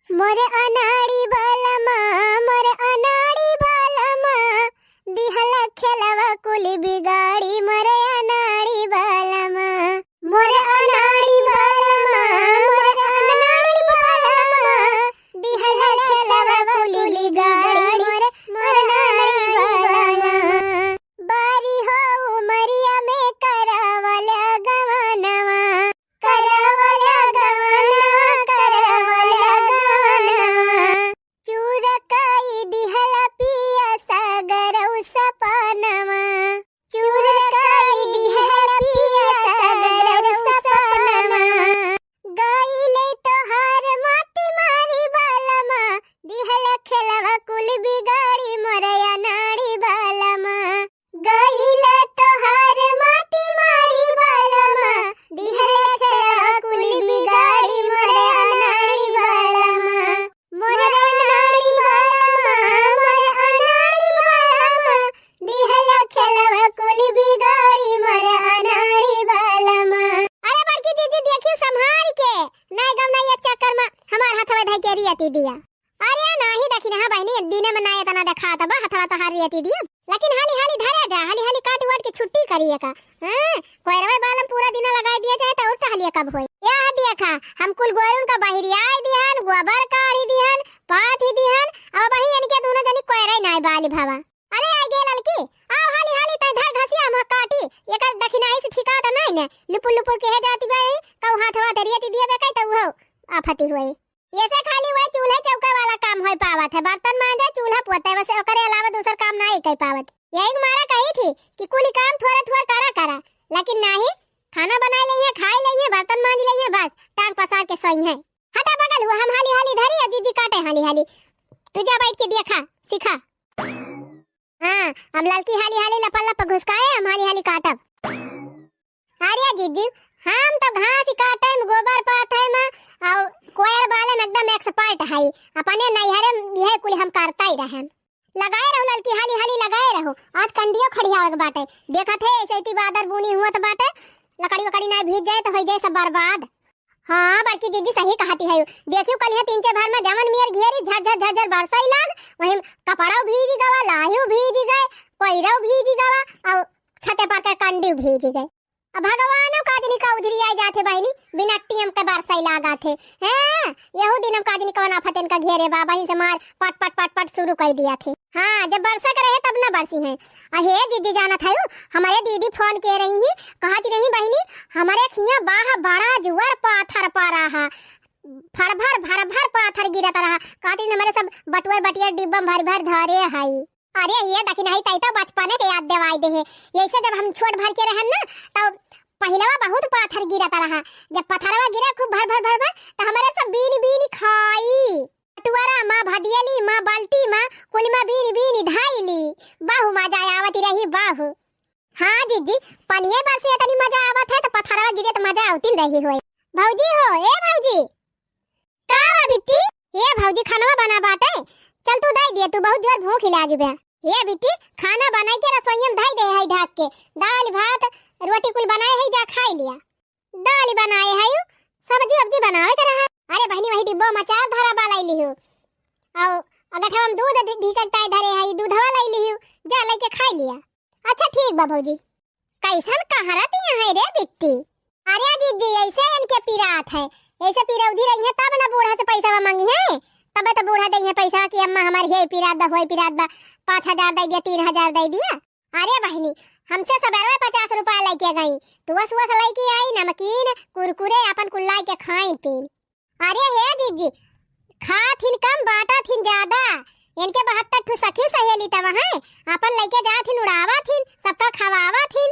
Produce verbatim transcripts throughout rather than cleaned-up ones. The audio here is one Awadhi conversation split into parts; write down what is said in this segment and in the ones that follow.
मोरे अनाड़ी बलमा, मोरे अनाड़ी बलमा, दिहला खेलवा कुल बिगाड़ी, मोरे अनाड़ी बलमा। मोरे अनाड़ी बलमा, मोरे अनाड़ी बलमा, दिहला खेलवा कुल बिगाड़ी, मोरे, मोरे अनाड़ी बलमा। बारी हो उमरिया में करावला गवनवा, करावला गवनवा, करावला गवनवा। चूर कई दिहला पिया सगरौ सपनवा, चूर कई दिहला पिया सगरौ सपनवा। गइले तोहार माटी मारी बलमा, दिहला खेलवा कुल बिगाड़ी मोरे अनाड़ी बलमा। गइला तोहार माटी मारी बलमा, दिहला खेलवा कुल बिगाड़ी मोरे अनाड़ी बलमा। मोरे अनाड़ी बलमा, मोरे अनाड़ी बलमा, दिहला खेलवा कुल बिगाड़ी मोरे अनाड़ी बलमा। अरे बड़की जीजी, देखियो संभाल के, नाई गम नाई एक चक्कर में हमार हथवा धइ के रियती दिया। अरे नाही दखिनहा बहिनी, दिने में ना एतना देखात बा, हथवा तोहार रियती दिया। लेकिन हाली हाली धरा जा, हाली हाली काट वाट के छुट्टी करिए का। हाँ, कोयरवे बालम पूरा दिन लगाई दिया जाए तो और टहलिए कब होई? या देखा, हम कुल गोरुन का बहिरियाई दिहन, गोबर काढ़ी दिहन, पाथी दिहन, अब वही इनके दोनों जनी कोयरई नाई बाली भावा। अरे आई गे ललकी, आओ हाली हाली तै धर घसिया हम काटी, एकर दखिनाई से ठिकात नाई ने, लुपुर लुपुर के है जाती बा, कहू हाथ वाथ रियती दिए बे कई तो उहो आफती हुए। ऐसे खाली वह चूल्हे चौके वाला काम होई पावत है, बर्तन मांजे, चूल्हा पोते, बस ओकरे अलावा दूसर काम नाई कई पावत। यही मारा कही थी कि कुली काम थोड़ा थोड़ा करा करा, लेकिन नाही, खाना बनाई लइहे, खाई लइहे, बर्तन मांज लइहे, बस टांग पसार के सोइहे। हटा बगल हुआ, हम हाली हाली धरी और जीजी काटे हाली हाली। तू जा बैठ के देखा, सिखा। हाँ, अब ललकी हाली हाली लपल लप घुसकाए, हम हाली हाली काटब। अरे जीजी, हम तो घास काटे में, गोबर पाथे में, और कोयर बाले में एकदम expert है। अपने नैहरे में यह कुल हम करता ही रहन। लगाए रहू ललकी, हाली हाली लगाए रहू। आज कंडियो खड़ियावे के बाटे। देखत है ऐसे इतनी बादर बूनी हुआ तो बाटे, लकड़ी वकड़ी ना भीज जाए तो हो जाए सब बर्बाद। हाँ बड़की जीजी सही कहती है। देखियो कल ये तीन चार भर में जवन मियर घेरी झर झर झर झर बरसाई लाग, वहीं कपड़ाओ भीज गवा, लाहियो भीज गए, कोयरो भीज गवा और छते पर के कंडियो भीज गए। अब भगवानो काजनी का उधरी आई जाथे बहिनी, बिना टीम के बरसाई लागा थे। हैं, यहू दिन हम काजनी कवन आफत इनका घेरे बा, बहिन से मार पट पट पट पट शुरू कर दिया थे। हाँ, जब बरसा के रहे तब ना बरसी हैं। आ हे जीजी जानत है, हमारे दीदी फोन के रही ही, कहती रही बहिनी, हमारे खिया बाह बड़ा जुअर पाथर पा रहा, फरभर भरभर पाथर गिरत रहा। कहती हमारे सब बटुअर बटियर डिब्बा में भर भर धरे हई। अरे ये दखिनही तई तो बचपने के याद देवाई दे है। यैसे जब हम छोट भर के रहन ना, तो पहिलवा बहुत पाथर गिरत रहा। जब पथरवा गिरा खूब भर भर भर भर, तो हमारे सब बीन बीन खाई। टुअरा माँ, भदियली माँ, बाल्टी माँ, कुल माँ बीन बीन धाई ली। बाहु मजा आवत रही बाहु। हाँ जीजी, पनिये बरसे तनी मजा आवत है, तो पथरवा गिरे तो मजा आवतिन रही होए। भौजी हो, ए भौजी, का बा बिट्टी? ए भौजी, खानवा बना बाटे, चल तू दे दिए, तू बहुत जोर भूख लागी बे। ए बिट्टी, खाना बनाई के रसोइया में धई दे है ढाक के, दाल भात रोटी कुल बनाए है, जा खाई लिया। दाल बनाए है, सब्जी वब्जी बनावे के रहा। अरे बहिनी, वही डिब्बो में अचार धरा बा लाई लिहू, और अगठवा में दूध धी-, ढीकक ताई धरे है, दूधवा लाई लिहू, जा लेके खाई लिया। अच्छा ठीक बा भौजी। कैसन कहारत यहाँ है रे बिट्टी? अरे जीजी, ऐसे इनके पिरात है, ऐसे पिरौधी रही है तब ना बूढ़ा से पैसा मांगी है, तबे तो बूढ़ा दे है पैसा कि अम्मा हमार हे पिरात बा, होई पिरात बा, पाँच हजार दे दिया, तीन हजार दे दिया। अरे बहिनी, हमसे सबेरवे पचास रुपया लेके गई, टुअस उअस लेके आई, नमकीन, कुरकुरे, अपन कुल लाई के खाइन पीन। अरे हे जीजी, खात हिन कम, बांटत हिन ज्यादा। इनके बहत्तर ठू सखी सहेली तब हैं, अपन लइके जात हिन, उड़ावत हिन, सबका खवावत हिन।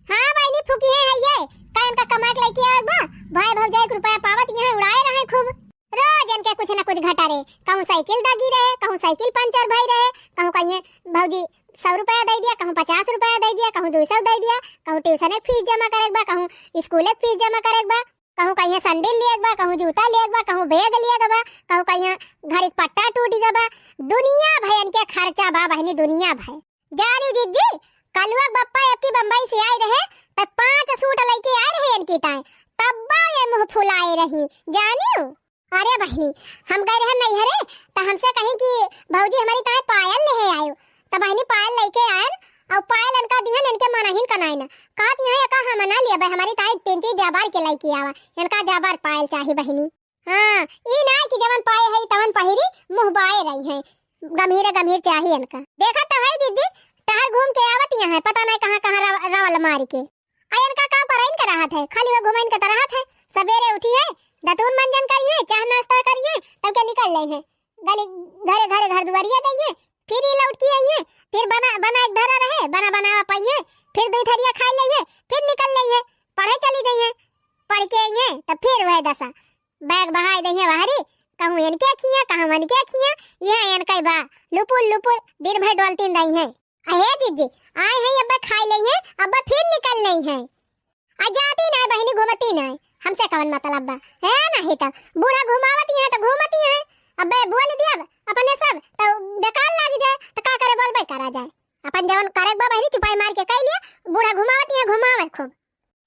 हाँ बहिनी, फुकी है, है ये। का इनका कमाए के लइके आवे बा? भाई भौजाई के रुपया पावत यहाँ उड़ाए रहे खूब। रोज इनके कुछ न कुछ घटा रहे, कहूँ साइकिल दागी रहे, कहूँ साइकिल पंचर भई रहे, कहूँ कहिए भौजी सौ रुपया दे दिया, कहूँ पचास रुपया दे दिया, कहूँ दो सौ दे दिया, कहूँ ट्यूशन के फीस जमा करे के बा, कहूँ स्कूल के फीस जमा करे के बा। कहूँ कहिया सैंडल लिए के बा, कहूँ जूता लिए के बा, कहूँ बैग लिए के बा, कहूँ कहिया घड़ी के पट्टा टूट गया बा। दुनिया भर इनके खर्चा बा बहिनी, दुनिया भर। जानियो जीजी, कलुआ के बप्पा अबकी बम्बई से आए रहे, त पाँच सूट लइके आए रहे इनकी ताए, तब्बा ये मुँह फुलाए रही, जानियो। अरे बहिनी, हम गए रहन नैहरे, त हमसे कहीं कि भौजी हमरी ताईं पायल लेहे आयो। त बहिनी पायल लइके आयन, अउ पायल इनका दिहन, इनके मनहिन का नाई ना। कहत यहाँ एका हम ना लेबे, हमरी ताईं तीन चीज जबर के लइके आवा, इनका जबर पायल चाही बहिनी। हाँ, ई नाई कि जवन पाए हई तवन पहिरी, मुँह बाए रही हैं। गम्हीरे गम्हीर चाही इनका। देखत तो है जिज्जी, टहर घूम के आवत यहाँ है, पता नाई कहाँ कहाँ रव-, रवल मार के। आ इनका का करइन के रहत है, खाली वो घुमइन के त रहत है। सबेरे उठी है, दतून मंजन करी है, चाह नाश्ता करी है, तब के निकल ले है। गली घरे घरे घर दुआरिया दई है, फिर ई लौट के आई है, फिर बना, बना के धरा रहे, बना बनावा पाई है, फिर दुई थरिया खाई ले है, फिर निकल ले है, पढ़े चली गई है। पढ़ के आई है, तब फिर वह दशा, बैग बहाई दई है बाहरी, कहूँ इनके खिया, कहूँ उनके खिया, यह इनके बा, लुपुर लुपुर दिन भर डोलतीन रही है। अहे जिज्जी, आए हैं, अब्बे खाई ले हैं, अब्बे फिर निकल ले हैं। आ जाती नाई बहिनी, घूमती नाई, हमसे कवन मतलब बा? है नाहीं त बूढ़ा घुमावती हैं त घूमती हैं। अब्बे बोल दिया अपने सब त बेकार लाग जाए, त का करे, बोलबे करा जाए। अपन जवन करे बा बहिनी चुपाई मार के कह लिया, बूढ़ा घुमावती हैं, घुमावे खूब।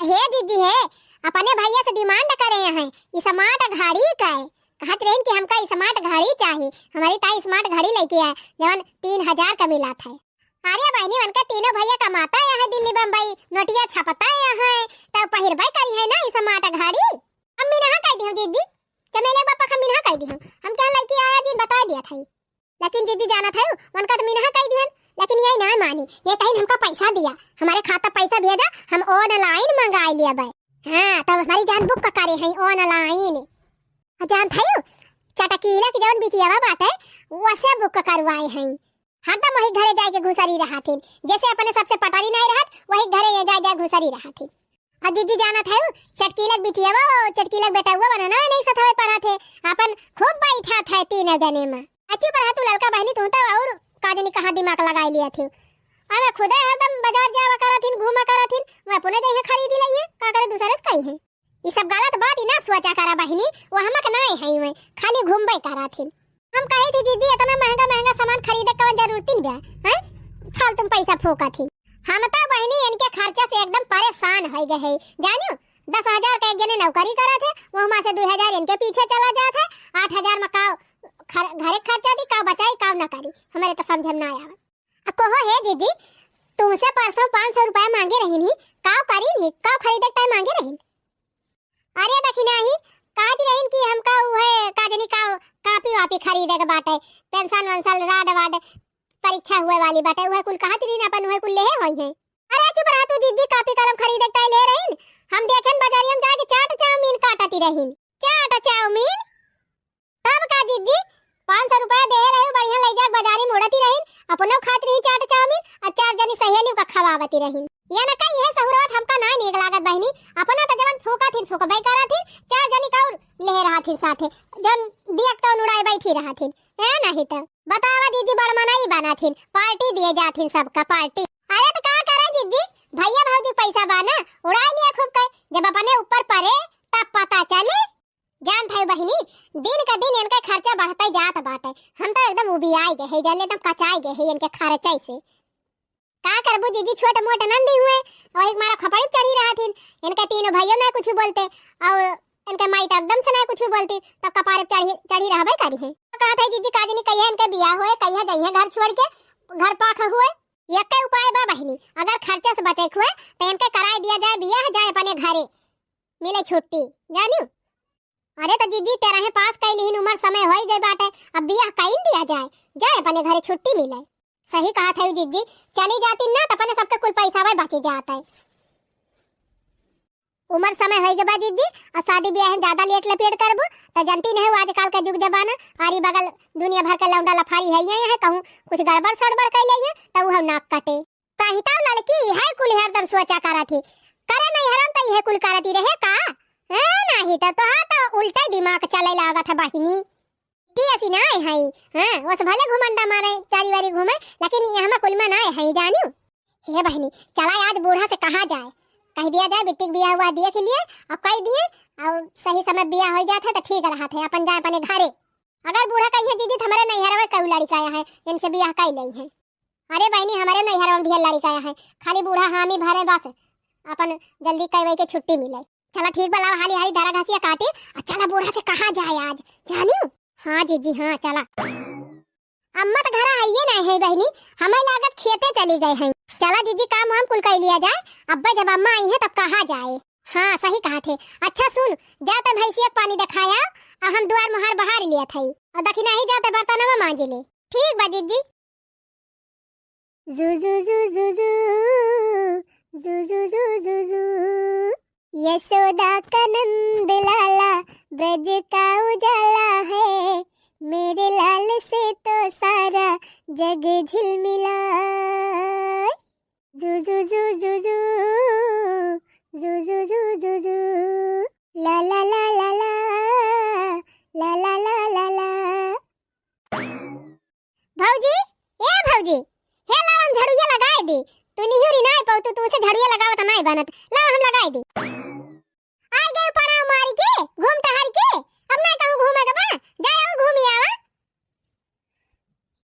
हे जिज्जी हे, अपने भैया से demand करे हैं, ई smart घड़ी का है। कहत रहिन कि हमका ई smart घड़ी चाही, हमरी ताई smart घड़ी लइके आए, जवन तीन हजार का मिलत है। अरे बहिनी, उनका तीनों भैया कमाता यहाँ है दिल्ली बम्बई, नोटिया छपता यहाँ है, तब पहिरबे करी है ना ई smart घड़ी। हम मिनहा कह दिहूँ जिज्जी, चमेले बापा का मिनहा कह दिहूँ, हम क्या लइके आया जी बता दिया था। लेकिन जिज्जी जानत है, उनका तो मिनहा कह दिहन, लेकिन यही ना मानी, ये कहीं हमका पैसा दिया, हमारे खाता पैसा भेजा, हम online मंगाई लिया बे। हाँ, तब हमारी जान book करे हैं online। और जानत है, चटकीला के जवन बिटियावा बाटे, वसे book करवाए हैं। हरदम वही घरे जाए के घुसरी रहत हिन, जैसे अपने सबसे पटरी नहीं रहत, वही घरे ये जाए जाए घुसरी रहत हिन। और जिज्जी जानत है, चटकीलक बिटियावा, चटकीलक बेटउआ बना ना, नहीं सथवे पढ़त है, अपन खूब बैठत है तीनों जने में। आ चुप रहा तू ललका बहिनी, तू तो और का जानी कहाँ दिमाग लगाई लिया थी। अबे खुदे हरदम बाजार जावा करत हिन, घूमा करत हिन, वो अपने जइहे खरीदी लइहे, का करे दूसरे से कही है। ई सब गलत बात ही ना सोचा करा बहिनी, वो हमक नाई है, वो खाली घूमबे करत हिन। हम कही थी, "जिज्जी, इतना महंगा महंगा सामान खरीदे कवन जरूरत बा, हैं? फालतू में पैसा फूकत ही।" हम तो बहिनी इनके खर्चा से एकदम परेशान हो गए हैं, जानियो। दस हजार का एक जने नौकरी करत है, वो माँ से दो हजार इनके पीछे चला जात है, आठ हजार में का खर-, घरे खर्चा दी, का बचाई, का ना करी, हमारे तो समझ में ना आवे। अब कहो, "हे जिज्जी, तुमसे परसों पाँच सौ रुपया मांगे रही नहीं, का करी नहीं, का खरीदे के टाइम मांगे रही?" अरे दखिनाही, कहत रहिन कि हमका उहे का जनी का कापी वापी खरीदे के बाटे, पेंसिल वेंसिल, रॉड वाड, परीक्षा हुए वाली बाटे, उहे कुल कहत रहिन, अपन उहे कुल लेहे होई हैं। अरे चुप रहा तू जिज्जी, कापी कलम खरीदे के ताई ले रहिन, हम देखेन बजारिया में जाके चाट चाउमीन काटती रहिन। चाट चाउमीन? तब का जिज्जी, पाँच सौ रुपया देहे रहे, बढ़िया ले जाके बजारी में उड़ती रहिन, अपनो खात रही चाट चाउमीन और चार जनी सहेली का खवावती रहिन। ये न कही है सहुरवत हमका ना नीक लागत बहिनी, अपना त जवन फूका थिन फूकबे करा थिन, चार जनी का और लेहे रहा थिन साथे, जवन दियक तवन उड़ाए बैठी रहा थिन। ए नहीं त बतावा जिज्जी, बड़ मनई बना थिन, पार्टी दिए जा थिन सबका पार्टी। अरे त का करे जिज्जी, भैया भौजी पैसा बा ना, उड़ा लिया खूब के, जब अपने ऊपर पड़े तब पता चले। जानत है बहिनी, दिन का दिन इनका खर्चा बढ़ते जात बाटे। हम तो एकदम उबियाई गए है, जान ले एकदम कचाई गए है इनके खर्चे से। का करबू जिज्जी, छोट मोट नंदी हुए, वही मारा खपड़ी चढ़ी रहा थिन। इनके तीनों भाइयों ना कुछ बोलते, और इनके माई तो एकदम से ना कुछ बोलती, तब कपारे चढ़ी, चढ़ी रहबे करी है। तो कहत है जिज्जी, का जनी कहिया इनके बियाह होए, कहिया जइहे घर छोड़ के, घर पाख हुए। यक्के उपाय बा बहिनी, अगर खर्चा से बचे के हुए, तो इनके कराए दिया जाए बियाह, जाए अपने घरे, मिले छुट्टी, जानियो। अरे त जिज्जी, तेरहे पास कई लिहिन, उमर समय होई गई बाटे, अब बियाह कईन दिया जाए, जाए अपने घरे छुट्टी मिले। सही कहत है जिज्जी, चली जाती ना त अपने सबके कुल पैसा वही बची जात है। उमर समय होई गई बा जिज्जी, और शादी बियाह में ज्यादा लेट लपेट करबो त जनती नहीं हो आजकल का जुग जमाना, आरी बगल दुनिया भर के लौंडा लफारी है, ये है कहूँ कुछ गड़बड़ सड़बड़ कर ले त उ हम नाक कटे। कही तो लड़की इहे कुल हरदम सोचा करत ही। करे नैहरन त इहे कुल करती रहे का? हैं, नाही त तोहार त उल्टे दिमाग चले लागत है बहिनी। ती असी नाय है, हाँ, वस भले घुमंडा मारे, चारी वारी घूमे, लेकिन ये हमा कुल में नाय है, जानियो। हे बहिनी, चला आज बूढ़ा से कहा जाए, कह दिया जाए बिट्टी के बियाह हुआ देख लिए, और कह दिए, और सही समय बियाह हो जात है त ठीक रहत है, अपन जाए अपने घरे। अगर बूढ़ा कही है, "दीदी, त हमरे नैहरवे कऊ लड़का आया है, इनसे बियाह कई लई है।" अरे बहिनी, हमरे नैहरवा में ढेर लड़का आया है, खाली बूढ़ा हामी भरे बस, अपन जल्दी कई वई के छुट्टी मिले। चला ठीक बा, लावा हाली हाली धरा घासिया काटी, अउर चला बूढ़ा से कहा जाए आज, जानिउ? हाँ जीजी, हाँ चला। अम्मा त घरा हइये नाहीं है बहिनी, हमें लागत खेते चली गए हैं। चला जीजी, काम वाम कुल कइ लिया जाए, अब्बे जब अम्मा अइहैं तब कहा जाए। हाँ सही कहत है। अच्छा सुन, जा त भैंसिया के पानी देखाया, अउर हम दुआर मुहार बहार लियत हई, अउर दखिनही जा त बर्तनवा मांजि ले। ठीक बा जीजी। जू जू जू जू जू, जू जू जू जू जू। यशोदा का नंद लाला, ब्रज का उजाला है, मेरे लाल से तो सारा जग झिलमिला। जू जू जू जू जू, जू जू जू जू जू। ला ला ला ला ला, ला ला ला ला ला। भौजी, ए भौजी, हे लावा हम झड़ुइया लगाए दे। तू निहुरी नाहीं पउतू, तू से झड़ुइया लगावत नाहीं बनत। लावा हम लगाए दे। आइ गए पड़ाव मारि के, घूम टहर के। अब नाहीं कहूँ घूमे के बा, जाए अउर घूमि आवा।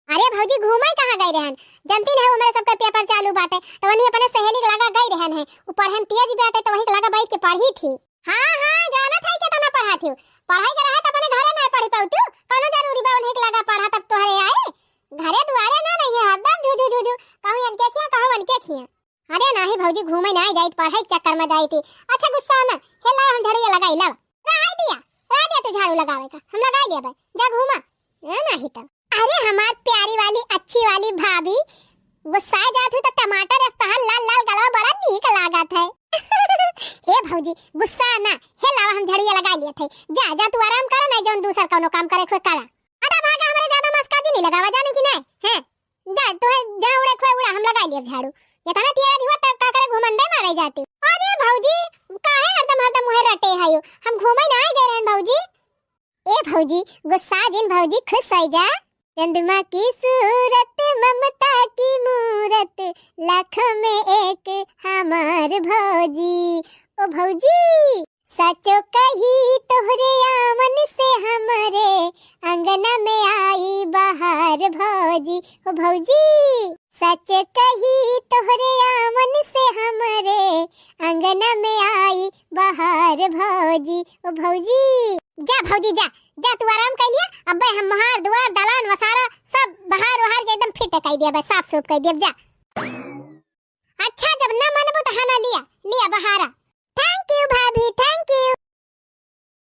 अरे भौजी, घूमे कहाँ गए रहन? जनती नहीं, हमरे सबके पेपर चालू बाटे, त वनी अपने सहेली के लगा गए रहन है। उ पढ़न तेज बाटे, त वही के लगा बैठ के पढ़ी थी। हाँ, हाँ, जानत है केतना पढ़ा थी। पढ़ाई के रहा त अपने घरे नाहीं पढ़ी पउतू, कउनो जरूरी बा उन्हीं के लगा पढ़ा तब तोहरे आए? घरे दुआरे ना नहीं है, हरदम झू झू झू झू, कहूँ इनके खिया, कहूँ उनके खिया। अरे नाहीं भौजी, घूमे नाहीं जाइत, पढ़ाई के चक्कर में जाइत ही। अच्छा गुस्सा ना, हे लावा हम झड़ुइया लगाई, लावा। रहाई दिया, रह दिया तू झाड़ू लगावे का, हम लगाई लेबे, जा घूमा। ए, नाहीं तो। अरे हमार प्यारी वाली, अच्छी वाली भाभी, गुस्सा जात हूँ तो टमाटर अस तहार लाल लाल गलवा बड़ा नीक लागत है। हे भौजी, गुस्सा ना, हे लावा हम झड़िया लगा लियत है। जा, जा तू आराम करा, नाहीं जौन दूसर कौनो काम करे खोए करा। अदा भागा, हमरे ज्यादा मस्का जी नहीं लगावा, जानू कि नाहीं? हैं? जा, तू है, जा उड़े खोए उड़ा, हम लगा लियब झाड़ू। इतना तेरा धुआ तक का करे घुमंडे मारे जाती। अरे भौजी, काहे हरदम हरदम उहे रटे है यो? हम घूमे ना आए गए रहन भौजी। ए भौजी, गुस्सा जिन भौजी, खुश होइ जा। चंद्रमा की सूरत, ममता की मूरत, लाखों में एक हमार भौजी। ओ भौजी, सचो कही तोहरे आवन से हमरे अंगना में आई बहार भौजी। ओ भौजी, सच कही तोहरे आवन से हमरे अंगना में आई बहार भौजी। ओ भौजी, जा भौजी जा, जा तू आराम कर लिया। अबे हम मोहार दुआर दलान वसारा सब बहार वहार के एकदम फिट कर दिया, बस साफ सूफ कर दिया। जा। अच्छा जब ना मनबू तो हना लिया, लिया बहारा। Thank you भाभी, thank you।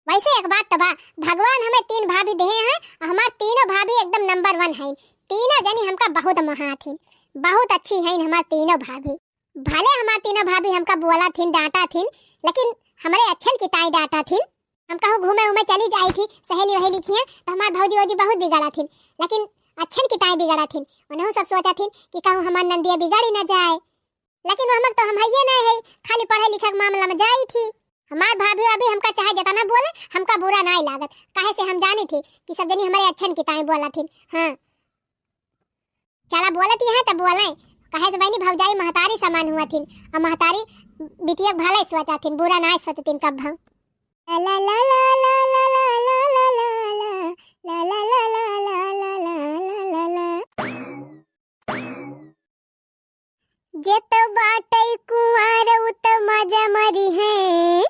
वैसे एक बात तो बा, भगवान हमें तीन भाभी देहे हैं, हमार तीनों भाभी एकदम number one हैं। तीनों जनी हमका बहुत मोहात हैं, बहुत अच्छी हैं हमार तीनों भाभी। भले हमार तीनों भाभी हमका बोला थीन, डांटा थीन, लेकिन हमरे अच्छन की ताई डांटा थीन। हम कहूँ घूमे उमे चली जाई थी सहेली वहेली खिया, तो हमार भौजी वौजी बहुत बिगड़ा थीन, लेकिन अच्छन की ताई बिगड़ा थीन। उन्हों सब सोचा थीन कि कहूँ हमार नंदिया बिगड़ी न जाए, लेकिन वो हमक तो हम हइये नहीं है, खाली पढ़े लिखे के मामला में जाई थी। हमार भाभी अभी हमका चाहे जितना बोले, हमका बुरा नहीं लागत, काहे से हम जानी थी कि सब जनी हमारे अच्छन की ताई बोला थी। हाँ, चला बोलत ही है तो बोले, काहे से बहनी भौजाई महतारी समान हुआ थी, और महतारी बिटिया के भले सोचा थी, बुरा नहीं सोचती कब भौ। ला ला ला ला। जे तो बाटई कुंवार उ तो मजा मरी है,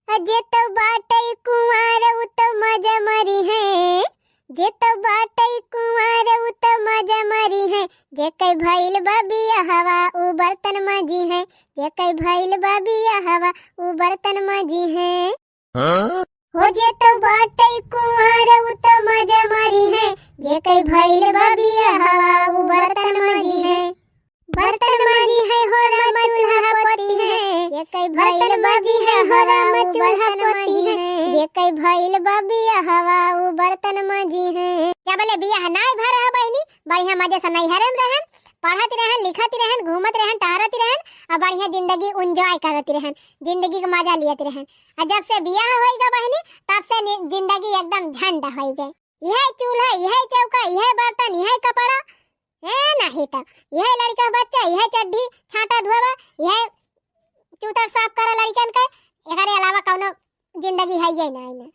आ जे तो बाटई कुंवार उ तो मजा मरी है, जे तो बाटई कुंवार उ तो मजा मरी है, जे कई भइल बा बियाहवा उ बर्तन माजी है, जे कई भइल बा बियाहवा उ बर्तन माजी है। हाँ? हो जे तो बाटई कुंवार उ तो मजा मरी है, जे कई भइल बा बियाहवा उ बर्तन माजी है। बर्तन माजी है हो राम चूल्हा पोती है, जे कई भइल बा बियाहवा उ बर्तन माजी है, जे कई भइल बा बियाहवा उ बर्तन माजी है। जबले बियाह नाय भर है बहिनी, बढ़िया मजे से नैहरे में रहन, पढ़त रहन, लिखत रहन, घूमत रहन, टहरत रहन, और बढ़िया जिंदगी enjoy करत रहन, जिंदगी के मजा लियत रहन। आ जब से बियाह होई गा बहिनी, तब से नि-, जिंदगी एकदम झंड होई गए। यह चूल्हा, यह चौका, यह बर्तन, यह कपड़ा, ए नहीं तो यह लड़का बच्चा, यह चड्ढी छाटा धोवा, यह चूतर साफ करा लड़कन के, एकरे अलावा कौनो जिंदगी है ये नहीं ना।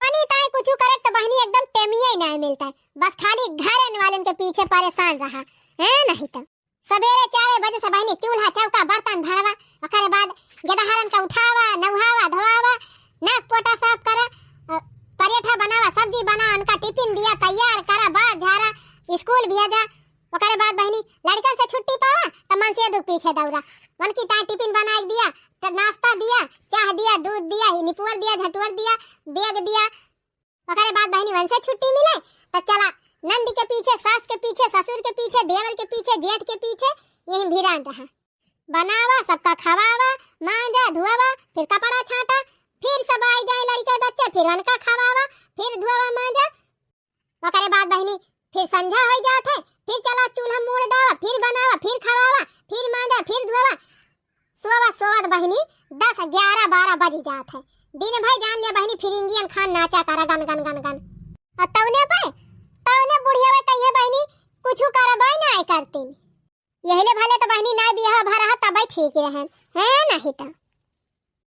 पानी ताई कुछ करे तो बहिनी एकदम टेमिये नहीं मिलता है, बस खाली घर वालन के पीछे परेशान रहा, है नहीं तो। सवेरे चार बजे से बहिनी चूल्हा, चौका, बर्तन, भड़वा, ओकरे बाद गेदहरन का उठावा, नउहावा, धोआवा, नाक पोटा साफ करा, अ, परेठा बनावा, सब्जी बनावा, उनका टिफिन दिया, तैयार करा, बार झारा, स्कूल भेजा। ओकरे बाद बहिनी लड़कन से छुट्टी पावा, त मन से दुख पीछे दौड़ा। उनकी ताई टिफिन बनाए के दिया, त नाश्ता दिया, चाह दिया, दूध दिया, निपुअर दिया, झटुअर दिया, बैग दिया। ओकरे बाद बहिनी वनसे छुट्टी मिले, त चला नंद के पीछे, सास के पीछे, ससुर के पीछे, देवर के पीछे, जेठ के पीछे, यहीं भिरान रहा। बनावा, सबका खवावा, मांजा, धुआवा, फिर कपड़ा छांटा, फिर सब आई जाए लड़के बच्चे, फिर उनका खवावा, फिर धुआवा, मांजा। ओकरे बाद बहिनी फिर संझा हो जात है, फिर चला चूल्हा मूड़ डावा, फिर बनावा, फिर खवावा, फिर मांजा, फिर धुआवा। सोवत सोवत बहिनी दस, ग्यारह, बारह बज जात है। दिन भर जान लिया बहिनी फिरिंगियन खान नाचा करा गन गन गन गन। और तौने पे, तौने बुढ़िया कहिए बहिनी कुछ करबे ना करतीन। यही ले भले तो बहिनी ना बियाह भा रहा तबे ठीक रहन, है नहीं तो।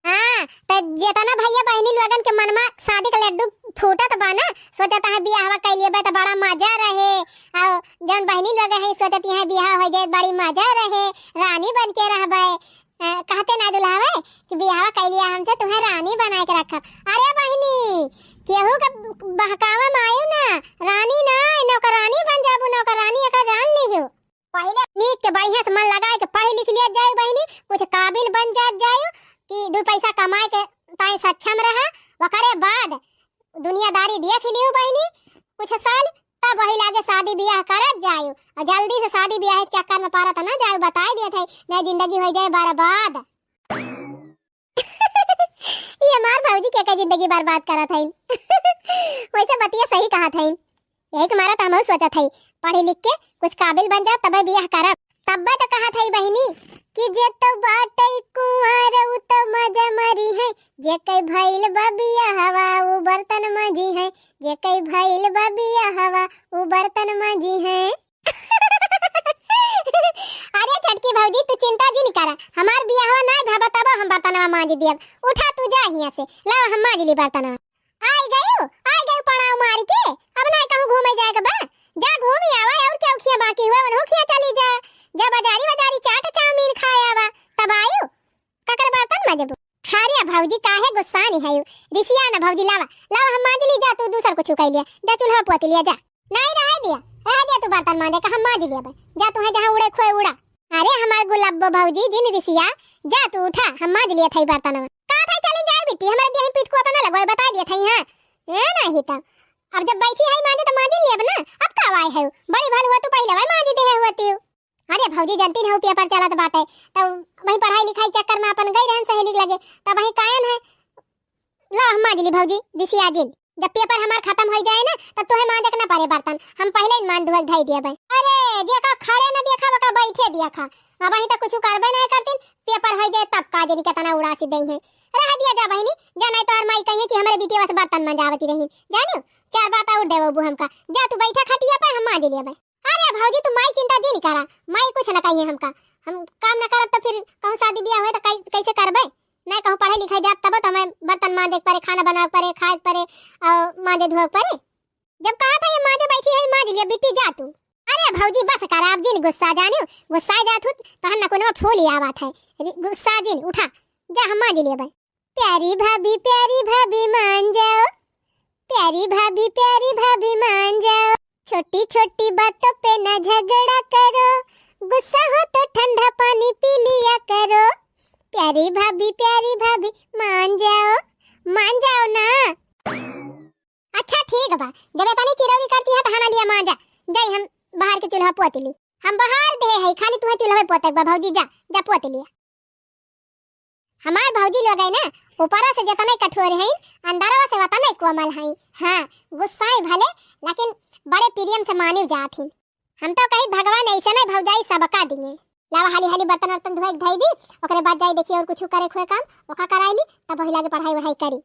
हाँ, तो जेतना भैया बहिनी लोगन के मनमा शादी के लड्डू फूटत बा ना, सोचत है बियाहवा कइ लेबे तो बड़ा मजा रहे। और जौन बहिनी लोग है सोचत है बियाह हो जाए बड़ी मजा रहे, रानी बन के रहबे। अ, कहते ना दुल्हावे कि बियाह कइ लिया हमसे, तुम्हें रानी बनाए के रखब। अरे बहिनी, केहू के बहकावे में आयु ना, रानी ना, नौकरानी बन जाबू, नौकरानी एका जान लिहू। पहिले नीक के बढ़िया से मन लगाए के पढ़ लिख लिया जाए बहिनी, कुछ काबिल बन जात जाए कि दू पैसा कमाए के ताई सक्षम रहा। ओकरे बाद दुनियादारी देख लियो बहिनी कुछ साल, तब वही लागे शादी बियाह करत जायो। और जल्दी से शादी बियाह के चक्कर में पड़त ना जायो, बताए दिए थे, नहीं जिंदगी हो जाए बर्बाद। ये हमार भौजी के, के जिंदगी बर्बाद करत हईन। वैसे बतिया सही कहत हईन। यही के मारा तो हमहू सोचत हई, पढ़ी लिख के कुछ काबिल बन जाब, तबे बियाह करब। तब्बे तो कहत हई बहिनी कि जे तो बाटई कुंवार उ तो मजा मरी है, जे कई भइल बा बियाहवा उ बर्तन मांजी है, जे कई भइल बा बियाहवा उ बर्तन मांजी है। अरे छोटकी भौजी, तू चिंता जिन करा, हमार बियाहवा नाय भवा तबो हम बर्तनवा मांज दियब। उठा तू जा हियां से, लाओ हम मांज ली बर्तनवा। आई गयू, आई गयू पड़ाव मारी के, अब नाय कहूँ घूमे जाए के बा, जा घूम आवा, और क्या उखिया बाकी हुआ वनहु खिया चली जा, जा बाजारी बाजारी चाट चाउमीन खाए आवा, तब आयू। ककर बर्तन मांजबू? अरे भौजी काहे गुस्सानी है? रिसिया ना भौजी, लावा, लावा हम मांज ली, जा तू दूसर कुछ कइ लिया, जा चूल्हा पोत लिया जा। नहीं रहे दिया, रहे दिया तू बर्तन मांजे का हम मांज लिया बे। जा तू है जहाँ उड़े खोए उड़ा। अरे हमार गुलाबो भौजी जिन रिसिया, जा तू उठा, हम मांज लिया था बर्तनवा। का था चली जाए बिट्टी, हमारे देह पीठ को अपना लगवाए बता दिया था, हाँ। ए नहीं तो। अब जब बैठी है मांजे तो मांज लिया ना, अब का आए है? बड़ी भल हुआ तू पहले वही मांज दे होती। अरे भौजी, जानती नहीं, पेपर चलत बाटे, तो वही पढ़ाई लिखाई चक्कर में अपन गई रहन सहेली के लगे, तब वही कायन है। ला, हम मांज ली भौजी, रिसिया जिन। जब पेपर हमार खत्म हो जाए ना, तब तोहे मांजे के ना पड़े बर्तन, हम पहले ही मांज धोए के धई दिया भाई। अरे, जेका खड़े ना देखा, ओका बैठे देखा। अब वही तो कुछ करबे नहीं करतीन, पेपर हो जाए तब का जानी कितना उड़ासी दई है। रह दिया जा बहिनी, जा नहीं तो हर माई कहिए कि हमारे बिटिया से बर्तन मंजावती रही, जानियो, चार बात और देवो हमका। जा तू बैठा खटिया पे, हम मांज लिया भाई। अरे भौजी, तू माई चिंता जिन करा, माई कुछ न कहिए हमका। हम काम न करब तो फिर कहूँ शादी बियाह हुए तो कै-, कैसे करबे? नहीं कहूँ पढ़े लिखे जाब तब तो हमें बर्तन मांजे के पड़े, खाना बनावे के पड़े, खाए के पड़े और मांजे धोए के पड़े। जब कहा था ये मांजे बैठी है, मांज लिया बिट्टी, जा तू। अरे भौजी बस करा, अब जिन गुस्सा जानियो, गुस्सा जात हूँ तो हम नकुनवा फूल ही आवत है। रि-, गुस्सा जिन, उठा, जा हम मांज लिया भाई। प्यारी भाभी, प्यारी भाभी मान जाओ, प्यारी भाभी, प्यारी भाभी मान जाओ, छोटी छोटी बातों पे ना झगड़ा करो, गुस्सा हो तो ठंडा पानी पी लिया करो। प्यारी भाभी, प्यारी भाभी मान जाओ, मान जाओ ना। अच्छा ठीक बा, जब इतनी चिरौरी करती है तो हना लिया मांजा, जाई हम बाहर के चूल्हा पोत ली। हम बाहर दे है, खाली तुम्हें चूल्हा पोते के बा भौजी, जा, जा पोत लिया। हमार भौजी लोग है ना, ऊपरा से जतने कठोर हैं, अंदरवा से वतने कोमल हैं। हाँ, गुस्साई भले, लेकिन बड़े प्रेम से मानिव जात हैं। हम तो कही भगवान ऐसे नहीं भौजाई सबका दिए। लावा हाली हाली बर्तन वर्तन धोए के धई दी, ओकरे बाद जाई देखी और कुछ करे खोए काम, ओका कराई ली, तब वही लागे पढ़ाई वढ़ाई करी।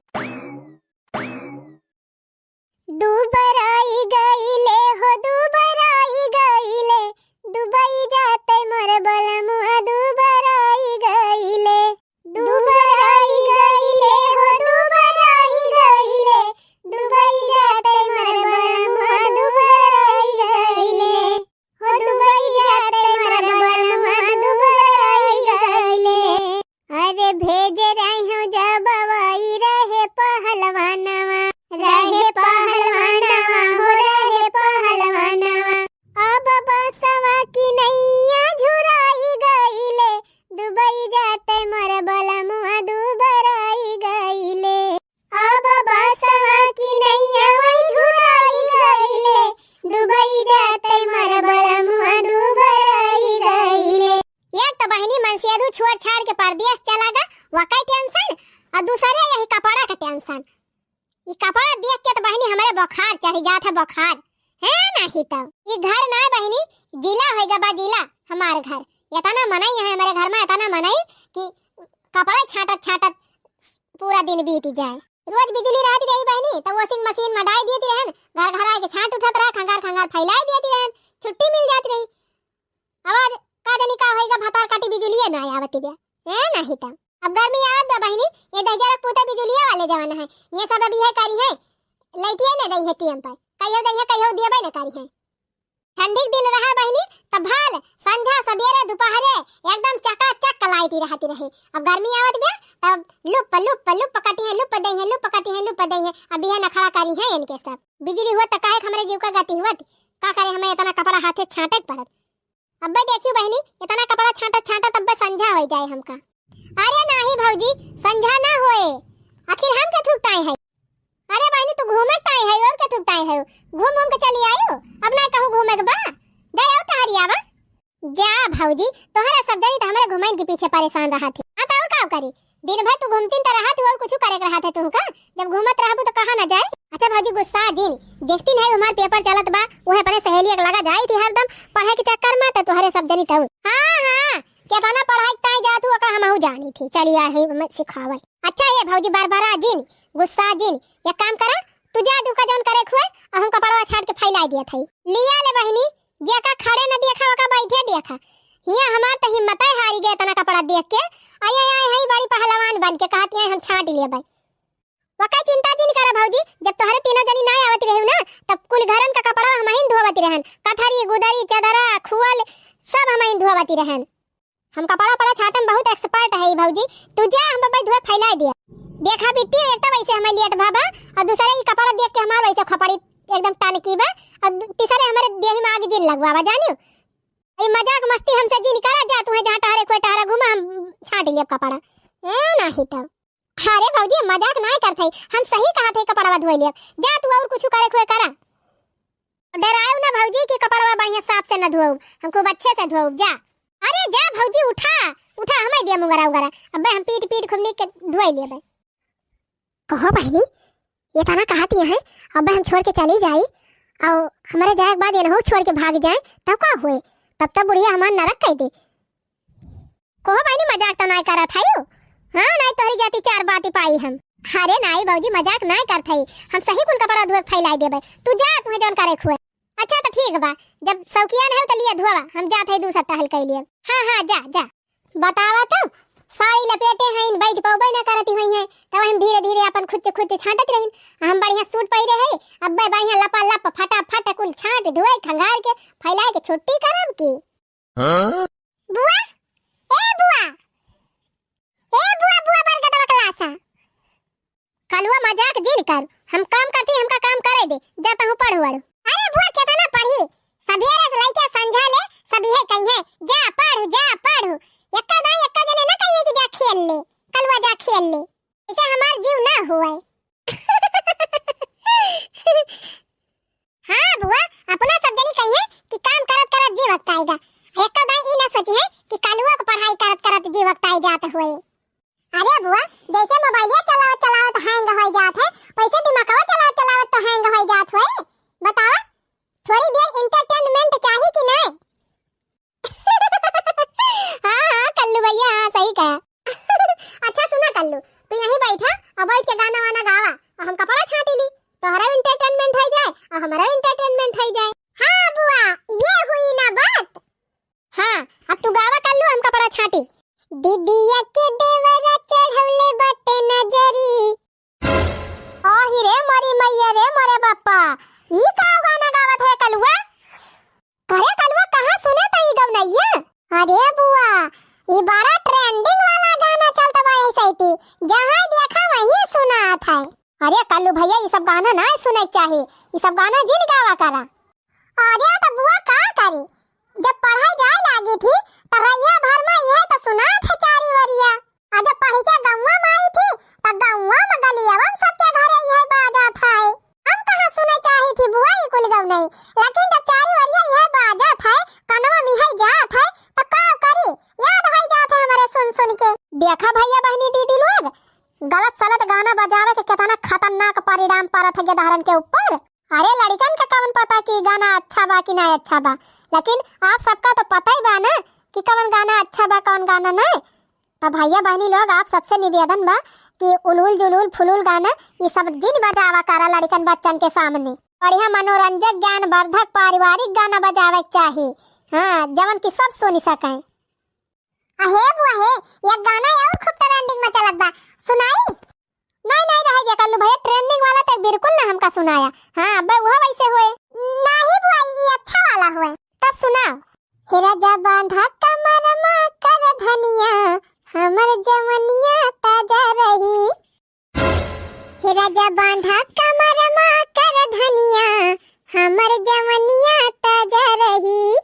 दुबराई गईले हो, दुबराई गईले, दुबई जाते मोर बलमुआ दुबराई गईले। दुबराई गईले हो, दुबराई गईले, दुबई जाते मोर बलमुआ दुबराई गईले। हो दुबई जाते मोर बलमुआ दुबराई गईले। बहिनी, हमरे बुखार चढ़ जात है, बुखार। है नाही तो। ई घर ना बहिनी, जिला होइगा बा, जिला हमार घर। एतना मनई है हमरे घर मा, एतना मनई कि कपड़ा छाटत छाटत पूरा दिन बीत जाए। रोज बिजुली रहत रही बहिनी, त washing machine मा डाल देती रहन, घर घर आके छाट उठत रहा, खंगार खंगार फैलाई देती रहन, छुट्टी मिल जात रही। अब आज का जानी का होइगा, भतार काटी बिजुलिए ना आवत बे। ए नाही त। अब गर्मी आवत बा बहिनी, ये दहिजरा पूते बिजुलिया वाले जवन है, ये सब अभी है करी है, लाइटिए ना दई है टीएम पर, कहियो दई है, कहियो दियबे ना करी है। ठंडी के दिन रहा बहिनी, त भल संझा सबेरे दोपहरे एकदम चकाचक लाइट रहती रहे। अब गर्मी आवत बे, तब लुप लुप लुप कटी है, लुप दई है, लुप कटी है, लुप दई है। अब यह नखड़ा करी है इनके सब। बिजली हुआ त काहे हमरे जीव का गति हुआ, का करे, हमें इतना कपड़ा हाथे छाटे के पड़त। अब्बे देखियो बहिनी, इतना कपड़ा छाटत छाटत अब्बे संझा होइ जाए हमका। अरे नाही भौजी, संझा ना होए, आखिर हम के थूकताए है। अरे बहिनी, तू घूमे ताई है और के थूकताए है, घूम घूम के चली आयो। अब ना कहूँ घूमे के बा, जाए और टहरी आवा। जा भौजी, तोहरा सब जनी त हमरे घुमैन के पीछे परेशान रहत है। हाँ त और का करी, दिन भर तू घूमतीन त रहत हो और कुछ करे के रहत है तुहू का? जब घूमत रहबू त कहा ना जाए। अच्छा भौजी गुस्सा जिन, देखतीन है हमार पेपर चलत बा, उहे अपने सहेलिया के लगा जाई थी हरदम पढ़े के चक्कर मा, त तोहरे सब जनी तऊ। हाँ हाँ, केतना पढ़ाई ताई जात हूँ ओका हमहू जानी थी, चली आई है मैं सिखावे। अच्छा ये भौजी बरबरा जिन, गुस्सा जिन, एक काम करा, तू जा दुका जौन करे खुए, और हम कपड़वा छाट के फैलाई दिया था। लिया ले बहिनी, जेका खड़े न देखा ओका बैठे देखा। हिया हमार त हिम्मत है हारी गए इतना कपड़ा देख के। आई आई आई है बड़ी पहलवान बन के कहती है हम छाट लेबै। वका चिंता जिन करा भौजी, जब तोहरे तीनों जनी ना आवत रहे ना, तब कुल घरन का कपड़ा हम ही धोवत रहन, कठरी गुदरी चदरा खुअल सब हम ही धोवत रहन। हम कपड़ा पड़ा छाटम बहुत expert है भौजी, तू जा हम बब्बई धोए फैला दिया। देखा बिट्टी, एक तो वैसे हमें लेट भाबा और दूसरे ई कपड़ा देख के हमार वैसे खोपड़ी एकदम टनकी बा और दू-, तीसरे हमारे देही में आग जिन लगवावा जानियो। ई मजाक मस्ती हमसे जिन करा, जा तुहे जहाँ टहरे खोए टहरा घूमा, हम छाट लेब कपड़ा। ए नाही तो। अरे भौजी हम मजाक ना करत हई, हम सही कहत हई कपड़वा धोए लेब। जा तू और कुछ करे खोए करा। डरायो ना भौजी कि कपड़वा बढ़िया साफ से न धोउब, हम खूब अच्छे से धोउब। जा। अरे जा भौजी उठा, उठा हमें दिया मुंगरा उंगरा। अब्बे हम पीट पीट खूब नीक के धोए लेबे। कहो बहिनी, ये तना कहत ये है, अब्बे हम छोड़ के चली जाई और हमारे जाए के बाद ये न हो छोड़ के भाग जाए, तब का हुए? तब तब बुढ़िया हमार नरक कह दे। कहो बहिनी मजाक तो नाय करत हई। हाँ नाय तोहरी जाती चार बाती पाई हम। अरे नाय भौजी मजाक नाय करत हई, हम सही कुल कपड़ा धोए के फैलाई देबे। तू जा तुहे जौन करे खुए। अच्छा तो ठीक बा, जब शौकिया न हो तो लिया धोवा, हम जात हई दूसर टहल के लिए। हाँ हाँ जा जा। बतावा तो, साड़ी लपेटे हैं, बैठ पौबे ना करती हुई हैं, तब हम धीरे धीरे अपन खुच्च खुच्च छाटत रही। हम बढ़िया सूट पहिरे है, अब्बे बढ़िया लपा लप फटाफट कुल छाट धोए खंगार के फैला के छुट्टी करब की। हाँ? बुआ, ए बुआ, ए बुआ, बुआ बरगदवा कलासा। कलुआ मजाक जिन कर, हम काम करती, हमका काम करे दे, जा तहूँ पढ़ वढ़। अरे बुआ केतना पढ़ी, सबेरे से लइके संझा ले सब इहे कही है, जा पढ़, जा पढ़। एक्का दाई एक्का जने ना कहिए कि जा खेल ले, कलुआ जा खेल ले, इसे हमार जीव ना हुए। हाँ बुआ, अपना सब जनी कही है कि काम करत करत जी वक्त आएगा। एक्का दाई ई ना सोची है कि कलुआ को पढ़ाई करत करत जी वक्त आई जात हुए। अरे बुआ, जैसे मोबाइलिया चलावत चलावत हैंग हो जात है, वैसे दिमागवा चलावत चलावत तो हैंग हो जात हुए। बतावा, थोड़ी देर entertainment चाही कि नहीं? हाँ हाँ कल्लू भैया, हाँ सही कहा। अच्छा सुना कल्लू, तू यहीं बैठा और बैठ के गाना वाना गावा और हम कपड़ा छाटी ली, तोहरा entertainment हो जाए और हमारा entertainment हो जाए। हाँ बुआ, ये हुई ना बात। हाँ, अब तू गावा कल्लू, हम कपड़ा छाटी। दीदिया के देवरा चढ़ौले बाटे नजरी। आही रे मोरी मैया रे मोरे बापा, ई का गाना गावत है कलुआ? करे कलुआ, कहाँ सुने त ई गवनैया? अरे बुआ, ई बड़ा trending वाला गाना चलत बा यही सैती, जहाँ देखा वहीं सुनात है। अरे कल्लू भैया, ई सब गाना ना सुने के चाही, ई सब गाना जिन गावा करा। अरे त बुआ का करी, जब पढ़ाई जाए लागी थी त रैया भर में यह तो सुनात है चारी वरिया। आ जब पढ़ के गौवा में आई थी, त गौवा में गलियवा में सबके घरे इहे बाजत है। हम कहाँ सुने चाही थी बुआ ई कुल गौनई, लेकिन जब चारी वरिया इहे बाजत है, कनवा में इहे जात है, त का करी, याद होई जात है हमरे सुन सुन के। देखा भैया बहनी दीदी लोग, गलत सलत गाना बजावे के केतना खतरनाक परिणाम पड़त है गेदहरन के ऊपर। अरे लड़िकन का कवन पता कि गाना अच्छा बा कि ना अच्छा बा, लेकिन आप सबका तो पता ही बा ना कि कवन गाना अच्छा बा, कवन गाना नहीं। तो भैया बहनी लोग, आप सबसे निवेदन बा कि उलूल जुलूल फुलूल गाना ये सब जिन बजावा करा लड़िकन बच्चन के सामने। बढ़िया मनोरंजक, ज्ञानवर्धक, पारिवारिक गाना बजावे के चाही। हाँ, जवन कि सब सुन सकें। अहे बुआ हे, एक गाना और खूब trending में चलत बा, सुनाई? नहीं, नहीं, रह गया कल्लू भैया, trending वाला तो बिल्कुल ना हमका सुनाया। हाँ, अब वह वैसे हुए। नहीं बुआ, ये अच्छा वाला हुए। तब सुनाओ। हे राजा बांधा कमर मा कर धनिया, हमर जवनिया ताजा रही। हे राजा बांधा कमर मा कर धनिया, हमर जवनिया ताजा रही।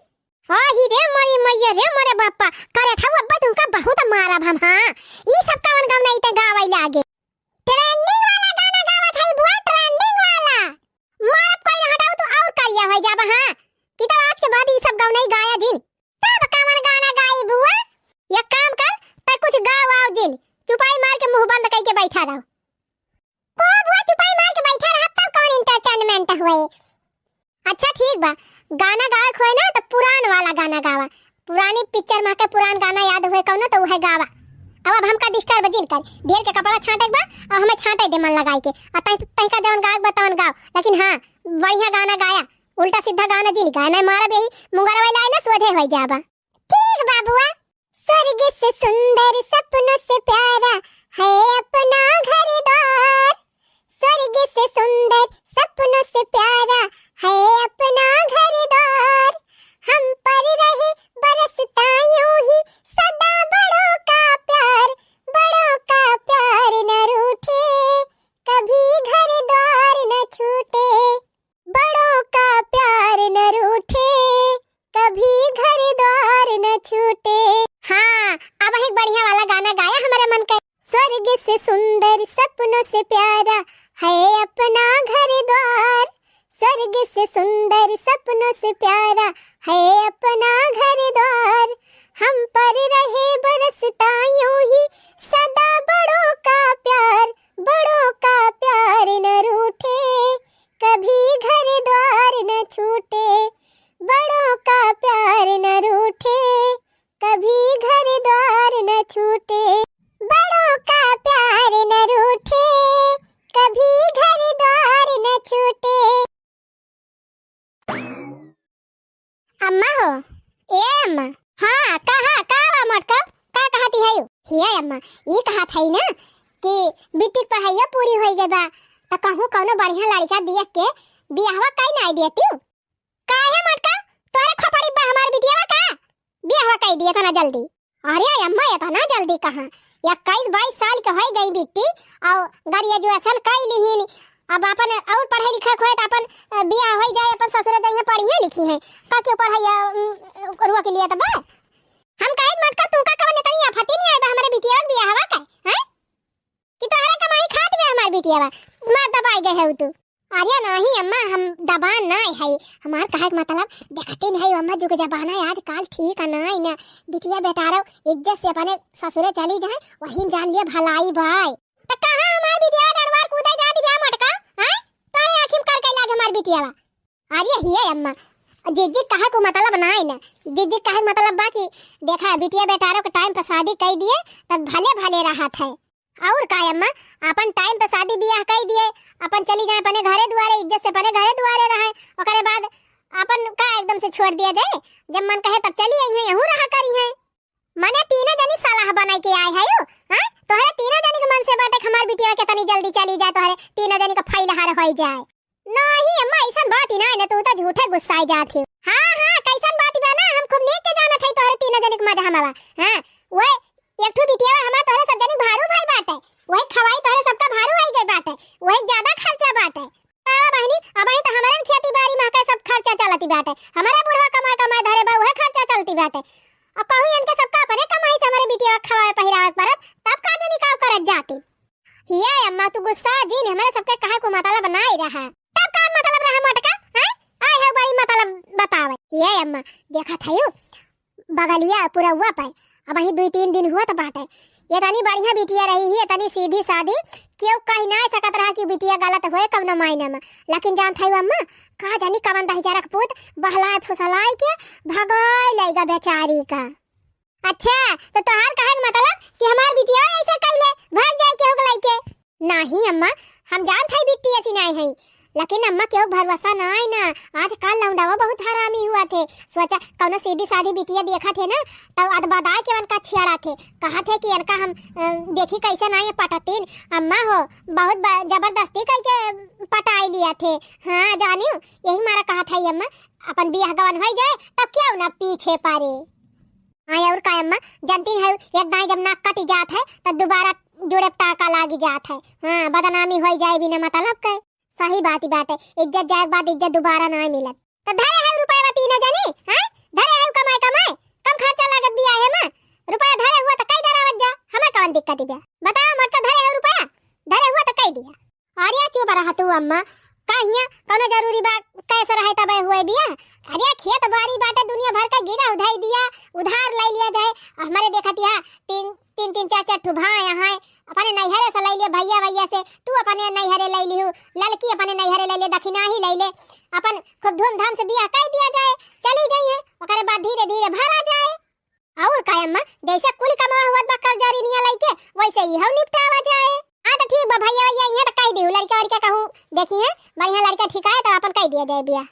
आही रे मोरी मैया रे मोरे बापा, करे ठाऊ अब्बा तुमका बहुत मारब हम, हाँ। ई सब कवन गवना इते गावै लागे। Trending वाला गाना गावत है बुआ, trending वाला। मारब कोई ना हटाओ, तू और करिया हो जाबा, हाँ। कि तो आज के बाद ई सब गवना ही गाया जिन। तब कवन गाना गाई बुआ? एक काम कर, तै कुछ गाओ आओ जिन, चुपाई मार के मुंह बंद कई के बैठा रहो। को बुआ चुपाई मार के बैठा रहा, तब कौन entertainment हुए? अच्छा ठीक बा, गाना गावे के होए ना तो पुरान वाला गाना गावा, पुरानी picture मा के पुरान गाना याद हुए कौनो तो वह गावा। अब, अब हमका disturb जिन कर, ढेर के कपड़ा छांटे के बा, अब हमें छांटे दे मन लगाई के, आ तै, तैका जवन गावे के बा तवन गाओ, लेकिन हाँ, बढ़िया गाना गाया, उल्टा सीधा गाना जिन गाए, नहीं मारब यही मुंगरवा लाए ना सोझे हो जाबा। ठीक बा बुआ। स्वर्ग से सुंदर सपनों से प्यारा है अपना घर द्वार। स्वर्ग से सुंदर सपनों से प्यारा है अपना घर द्वार। हम पर रहे बरसता यूं ही सदा बड़ों का प्यार, बड़ों का प्यार न रूठे, कभी घर द्वार न छूटे। बड़ों का प्यार न रूठे, कभी घर द्वार न छूटे। हाँ, अब एक बढ़िया वाला गाना गाया हमारे मन का। स्वर्ग से सुंदर सपनों से प्यारा है अपना घर द्वार। स्वर्ग से सुंदर सपनों से प्यारा है अपना घर द्वार। हम पर रहे बरसता यूं ही सदा बड़ों का प्यार, बड़ों का प्यार न रूठे, कभी घर द्वार न छूटे। बड़ों का प्यार न रूठे, कभी घर द्वार न छूटे। बड़ों का प्यार न रूठे, कभी घर द्वार न छूटे। अम्मा हो, ए अम्मा। हाँ, कहा, का बा मोटका? का कहती है? हिया अम्मा, ई कहत है ना कि बिटिक पढ़ाइया पूरी होई गई बा, त कहूँ कौनो बढ़िया लड़का दिया के बियाहवा कई ना दिया तू। काहे मोटका, तोहरे खोपड़ी बा हमार बिटियावा का? बियाहवा कई दिया तना जल्दी। अरे अम्मा, इतना जल्दी कहाँ? इक्कीस बाईस साल के होई गई बिट्टी, और graduation कई लिहिन। अब अपन और पढ़े लिखे के होए त अपन, अ, बियाह होई जाए, अपन ससुरे जइहें पढ़िए लिखी हैं। का क्यों पढ़ाई, अ, उम, रोक लिया त बा? हम कहे मोटका, तू का कवन इतनी आफती नहीं आई बा हमरे बिटिया के बियाहवा का, हैं? कि तोहरे कमाई खात बा हमार बिटिया बा? मार दबाई गए है तू। अरे नहीं अम्मा, हम दबान नाय है। हमार कहे के मतलब, देखते नहीं अम्मा, जुग जमाना आजकल ठीक नाय ना। बिटिया बेटारो इज्जत से अपने ससुरे चली जाए, वही जान लिए भलाई बाय। त कहाँ हमार बिटिया डरवार कूदे जात बिया मोटका, हैं? तोरे आँखी में कर के लाग हमार बिटिया बा। अरे हिये अम्मा, जिज्जी कहे को मतलब नाय ना। जिज्जी कहे के मतलब बा कि देखा, बिटिया बेटारो के time पर शादी कई दिए, तब भले भले रहत है। और का अम्मा, अपन time पे शादी बियाह कई दिए, अपन चली जाए अपने घरे दुआरे, इज्जत से अपने घरे दुआरे रहे, ओकरे बाद अपन का एकदम से छोड़ दिया जाए? जब मन कहे तब चली आई है, यहूँ रहा करी है। मने तीनों जनी सलाह बनाई के आए है यू, हाँ? तोहरे तीनों जनी के मन से बाटे कि हमार बिटिया के तनी जल्दी चली जाए, तोहरे तीनों जनी का फैलहार होई जाए। नहीं अम्मा, ऐसन बात ही ना है ना, तू तो झूठे गुस्साए जात है। हाँ, हाँ, कैसन बात बा ना, हम खूब नीक के जानत है तोहरे तीनों जनी के मजा हमारा। हाँ, वो एक ठो बिटिया हमार तोहरे सब जनी भारू भाई बाटे, वही खवाई तोहरे सबका भारू आई गई बाटे, वही ज्यादा खर्चा बाटे। अब बहिनी, अब ही तो हमारे खेती बाड़ी में के सब खर्चा चलती बाटे, हमारे बुढ़वा कमाए कमाए धरे बा, वह खर्चा चलती बाटे। अब कहूँ इनके सबका अपने कमाई से हमारे बिटिया खवाए पहिरावे के परत, तब का जनी का करत जाती। हिया अम्मा, तू गुस्सा जिन, हमारे सबके कहे को मतलब नाय रहा। तब का मतलब रहा मोटका, हैं? आए है बड़ी मतलब बतावे। हिया अम्मा, देखत है यू, बगलिया पुरौवा पे, अब ही दुई तीन दिन हुआ तो बाटे, एतनी बढ़िया बिटिया रही ही, एतनी सीधी साधी, केहू कहि नाहीं सकत रहा कि बिटिया गलत होए कवनो मायने में। लेकिन जानत हऊ अम्मा, का जानी कवन दहिजरा क पूत बहलाए फुसलाए के भगाए लइगा बेचारी का। अच्छा, तो तोहार कहे के मतलब कि हमार बिटिया ऐसे कइले भाग जाए केहू के लइके? नाहीं अम्मा, हम जानत हई बिट्टी ऐसी नाहीं है, लेकिन अम्मा केहू भरोसा नाहीं ना। आजकल लौंडवा बहुत हरामी हुआ थे। सोचा कौनो सीधी साधी बिटिया देखत है ना, तब अदबदाए के उनका छेड़ा थे, कहा थे कि इनका हम अ, देखी कैसे नाहीं पटतीन। अम्मा हो बहुत ब- जबरदस्ती कइके पटाई लिया थे। हाँ जानियो, यही मारा कहा था अम्मा, अपन बियाह गवन हो जाए तो क्यों ना पीछे पड़े। हाँ, और का अम्मा, जानती है, एक दाईं जब नाक कट जात है, तो दोबारा जुड़े टाका लागी जात है। हाँ, बदनामी होई जाए बिना मतलब के। सही बात ही बात है, इज्जत जाए के बाद इज्जत दोबारा ना मिलत। तो धरे है रुपया तीनों जनी, हाँ? धरे है कमाए कमाए, कम खर्चा लागत बियाहे में। रुपया धरे हुआ तो कई डरावत जा, हमें कौन दिक्कत बा? बताओ, मोटका धरे है रुपया, धरे हुआ तो कई दिया। अरे चुप रह तू अम्मा, का हियाँ कौनो जरूरी बा, कैसे रहे तबे हुए बिया? अरे खेत बाड़ी बाटे दुनिया भर का गिरा उधाई दिया, उधार ले लिया जाए। हमरे देखत यहाँ तीन, तीन, तीन, चार, चार ठो भाई हैं, अपने नैहरे से ले लिया भैया, भैया से, तू अपने नैहरे ले लिहू, ललकी अपने नैहरे ले ले, दक्षिणा ही ले ले, अपन खूब धूमधाम से बियाह कर दिया जाए, चली गई है, ओकरे बाद धीरे धीरे भरा जाए। और का अम्मा, जैसे कुल कमावा हुआ बा कर्जा ऋणिया लइके, वैसे ही हम निपटावा जाए। हाँ तो ठीक बा भैया, भैया यहाँ तो कह दिहू, लड़का वड़का कहूँ देखी है, बढ़िया लड़का ठीक आए तो अपन कह दिया जाए बिया।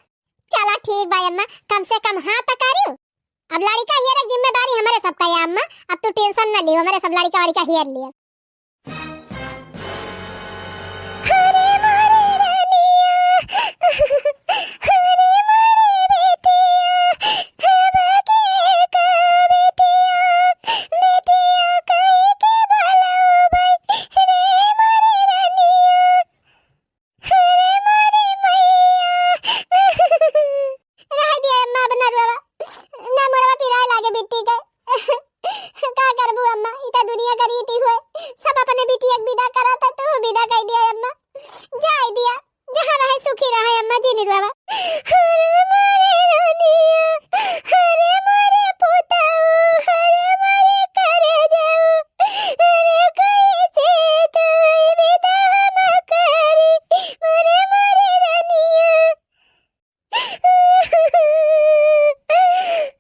चला ठीक बा अम्मा, कम से कम हाँ तो करियो। अब लड़का हेरे के जिम्मेदारी हमरे सब का है अम्मा, अब तू टेंशन न लियो, हमरे सब लड़का वड़का हेर लियो। अरे मोरे रनिया, अरे मोरे बेटिया, हबके का बेटिया, बेटिया कई के भला भाई, रे मोरे रनिया, अरे मोरे मैया। रह दिया अम्मा, अब ना रोवा, ना मोड़वा पिराए लागे बिट्टी के। का करबू अम्मा, ई त दुनिया का रीति हुए, सब अपने बिटिया के विदा करत है, तू विदा कर दिया अम्मा, जाए दिया, जहाँ रहे सुखी रहे अम्मा, जिन रोवा। अरे मोरे रनिया, अरे मोरे पुतऊ, अरे मोरे करेजऊ, अरे कैसे तू विदा हम करी, अरे मोरे रनिया।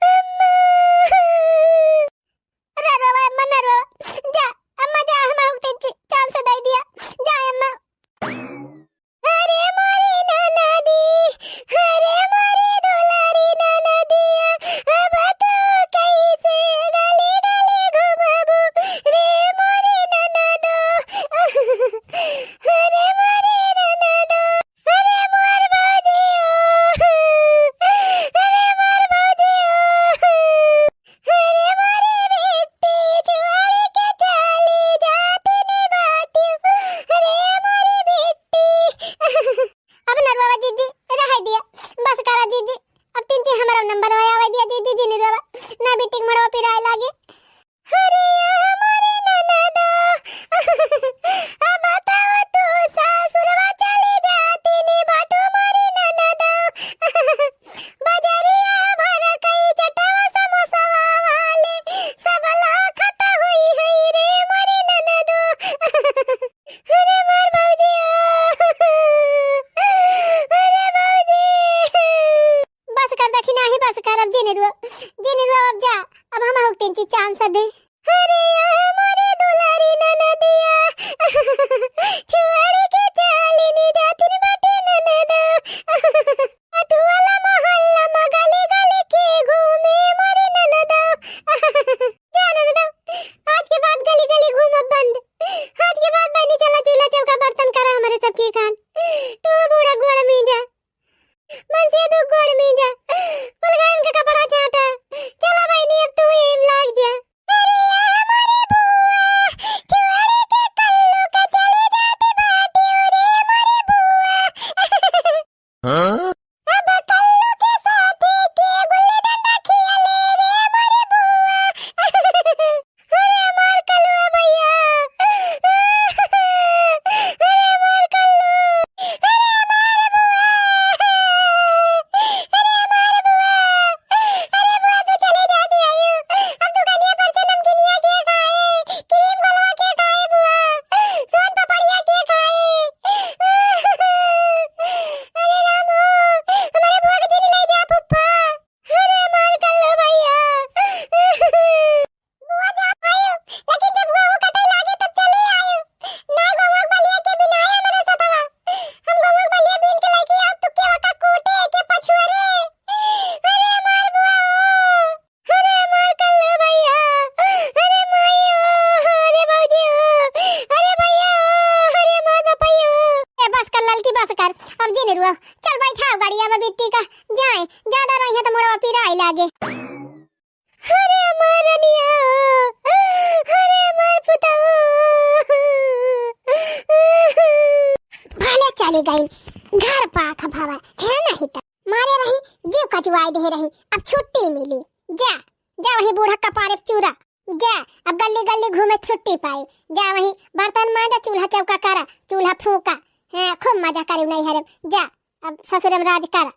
अम्मा। रे बाबा, अम्मा ना रो। जा, अम्मा जा, हम आउक ते ची-, चांस दे दिया। जा अम्मा। अरे मोरी ननदी, अरे मोरी दुलारी ननदिया, अब तू कैसे गली गली घूमबू रे मोरी ननदो। अरे मोरी ननदो। अरे मोर भौजी ओ, अरे मोर भौजी ओ, अरे मोरी बिट्टी छोड़ के चली जाती नी बाटी, अरे मोरी बिट्टी। अब नरवा जीजी रह दिया, बस करा जीजी, अब तीन जी हमारा नंबर आवे दिया जीजी, जी नरवा ना बिट्टी के मड़वा पिराए लागे। अरे मोरी ननदो, अब बताओ तू सासुरवा चली जाती नी बाटू मोरी ननदो। बजरिया भर कई चटवा समोसवा वाले, सब लाखत हुई है रे मोरी ननदो। अरे मोर भौजी ओ, अरे भौजी। बस कर दखिना ही, बस कर, अब जिन रो, जिन रो, अब जा, अब हम हुक तीन चीज चांस दे। अरे आ मोरे दुलारी ननदिया, छोड़ के चाली नी जातिन बाटे ननदो। अटुआला मोहल्ला मा गली गली के घूमे मोरे ननदो। जा ननदो, आज के बाद गली गली घूमब बंद। आज के बाद बनी चला चूल्हा चौका बर्तन करा हमरे सबके खान। तू बूढ़ा गोड़ में जा। मन से दुख गोड़ में जा, पुलगान का कपड़ा चाटा। चला बहिनी, अब तू एम लाग जा। बैठाओ गड़िया में बिट्टी का, जाए, ज्यादा रही है तो मोड़वा पिराई लागे। अरे हमार रनिया, अरे हमार पुतवा। भले चली गई घर पाख भवा, है नहीं तो मारे रही, जीव कचुआई दे रही। अब छुट्टी मिली, जा, जा वही बूढ़ा कपारे चूरा, जा, अब गल्ली गल्ली घूमे छुट्टी पाई, जा वही बर्तन मांजा, चूल्हा चौका करा, चूल्हा फूका, हाँ, खूब मजा करे नैहरे, जा, अब ससुरे में राज करा।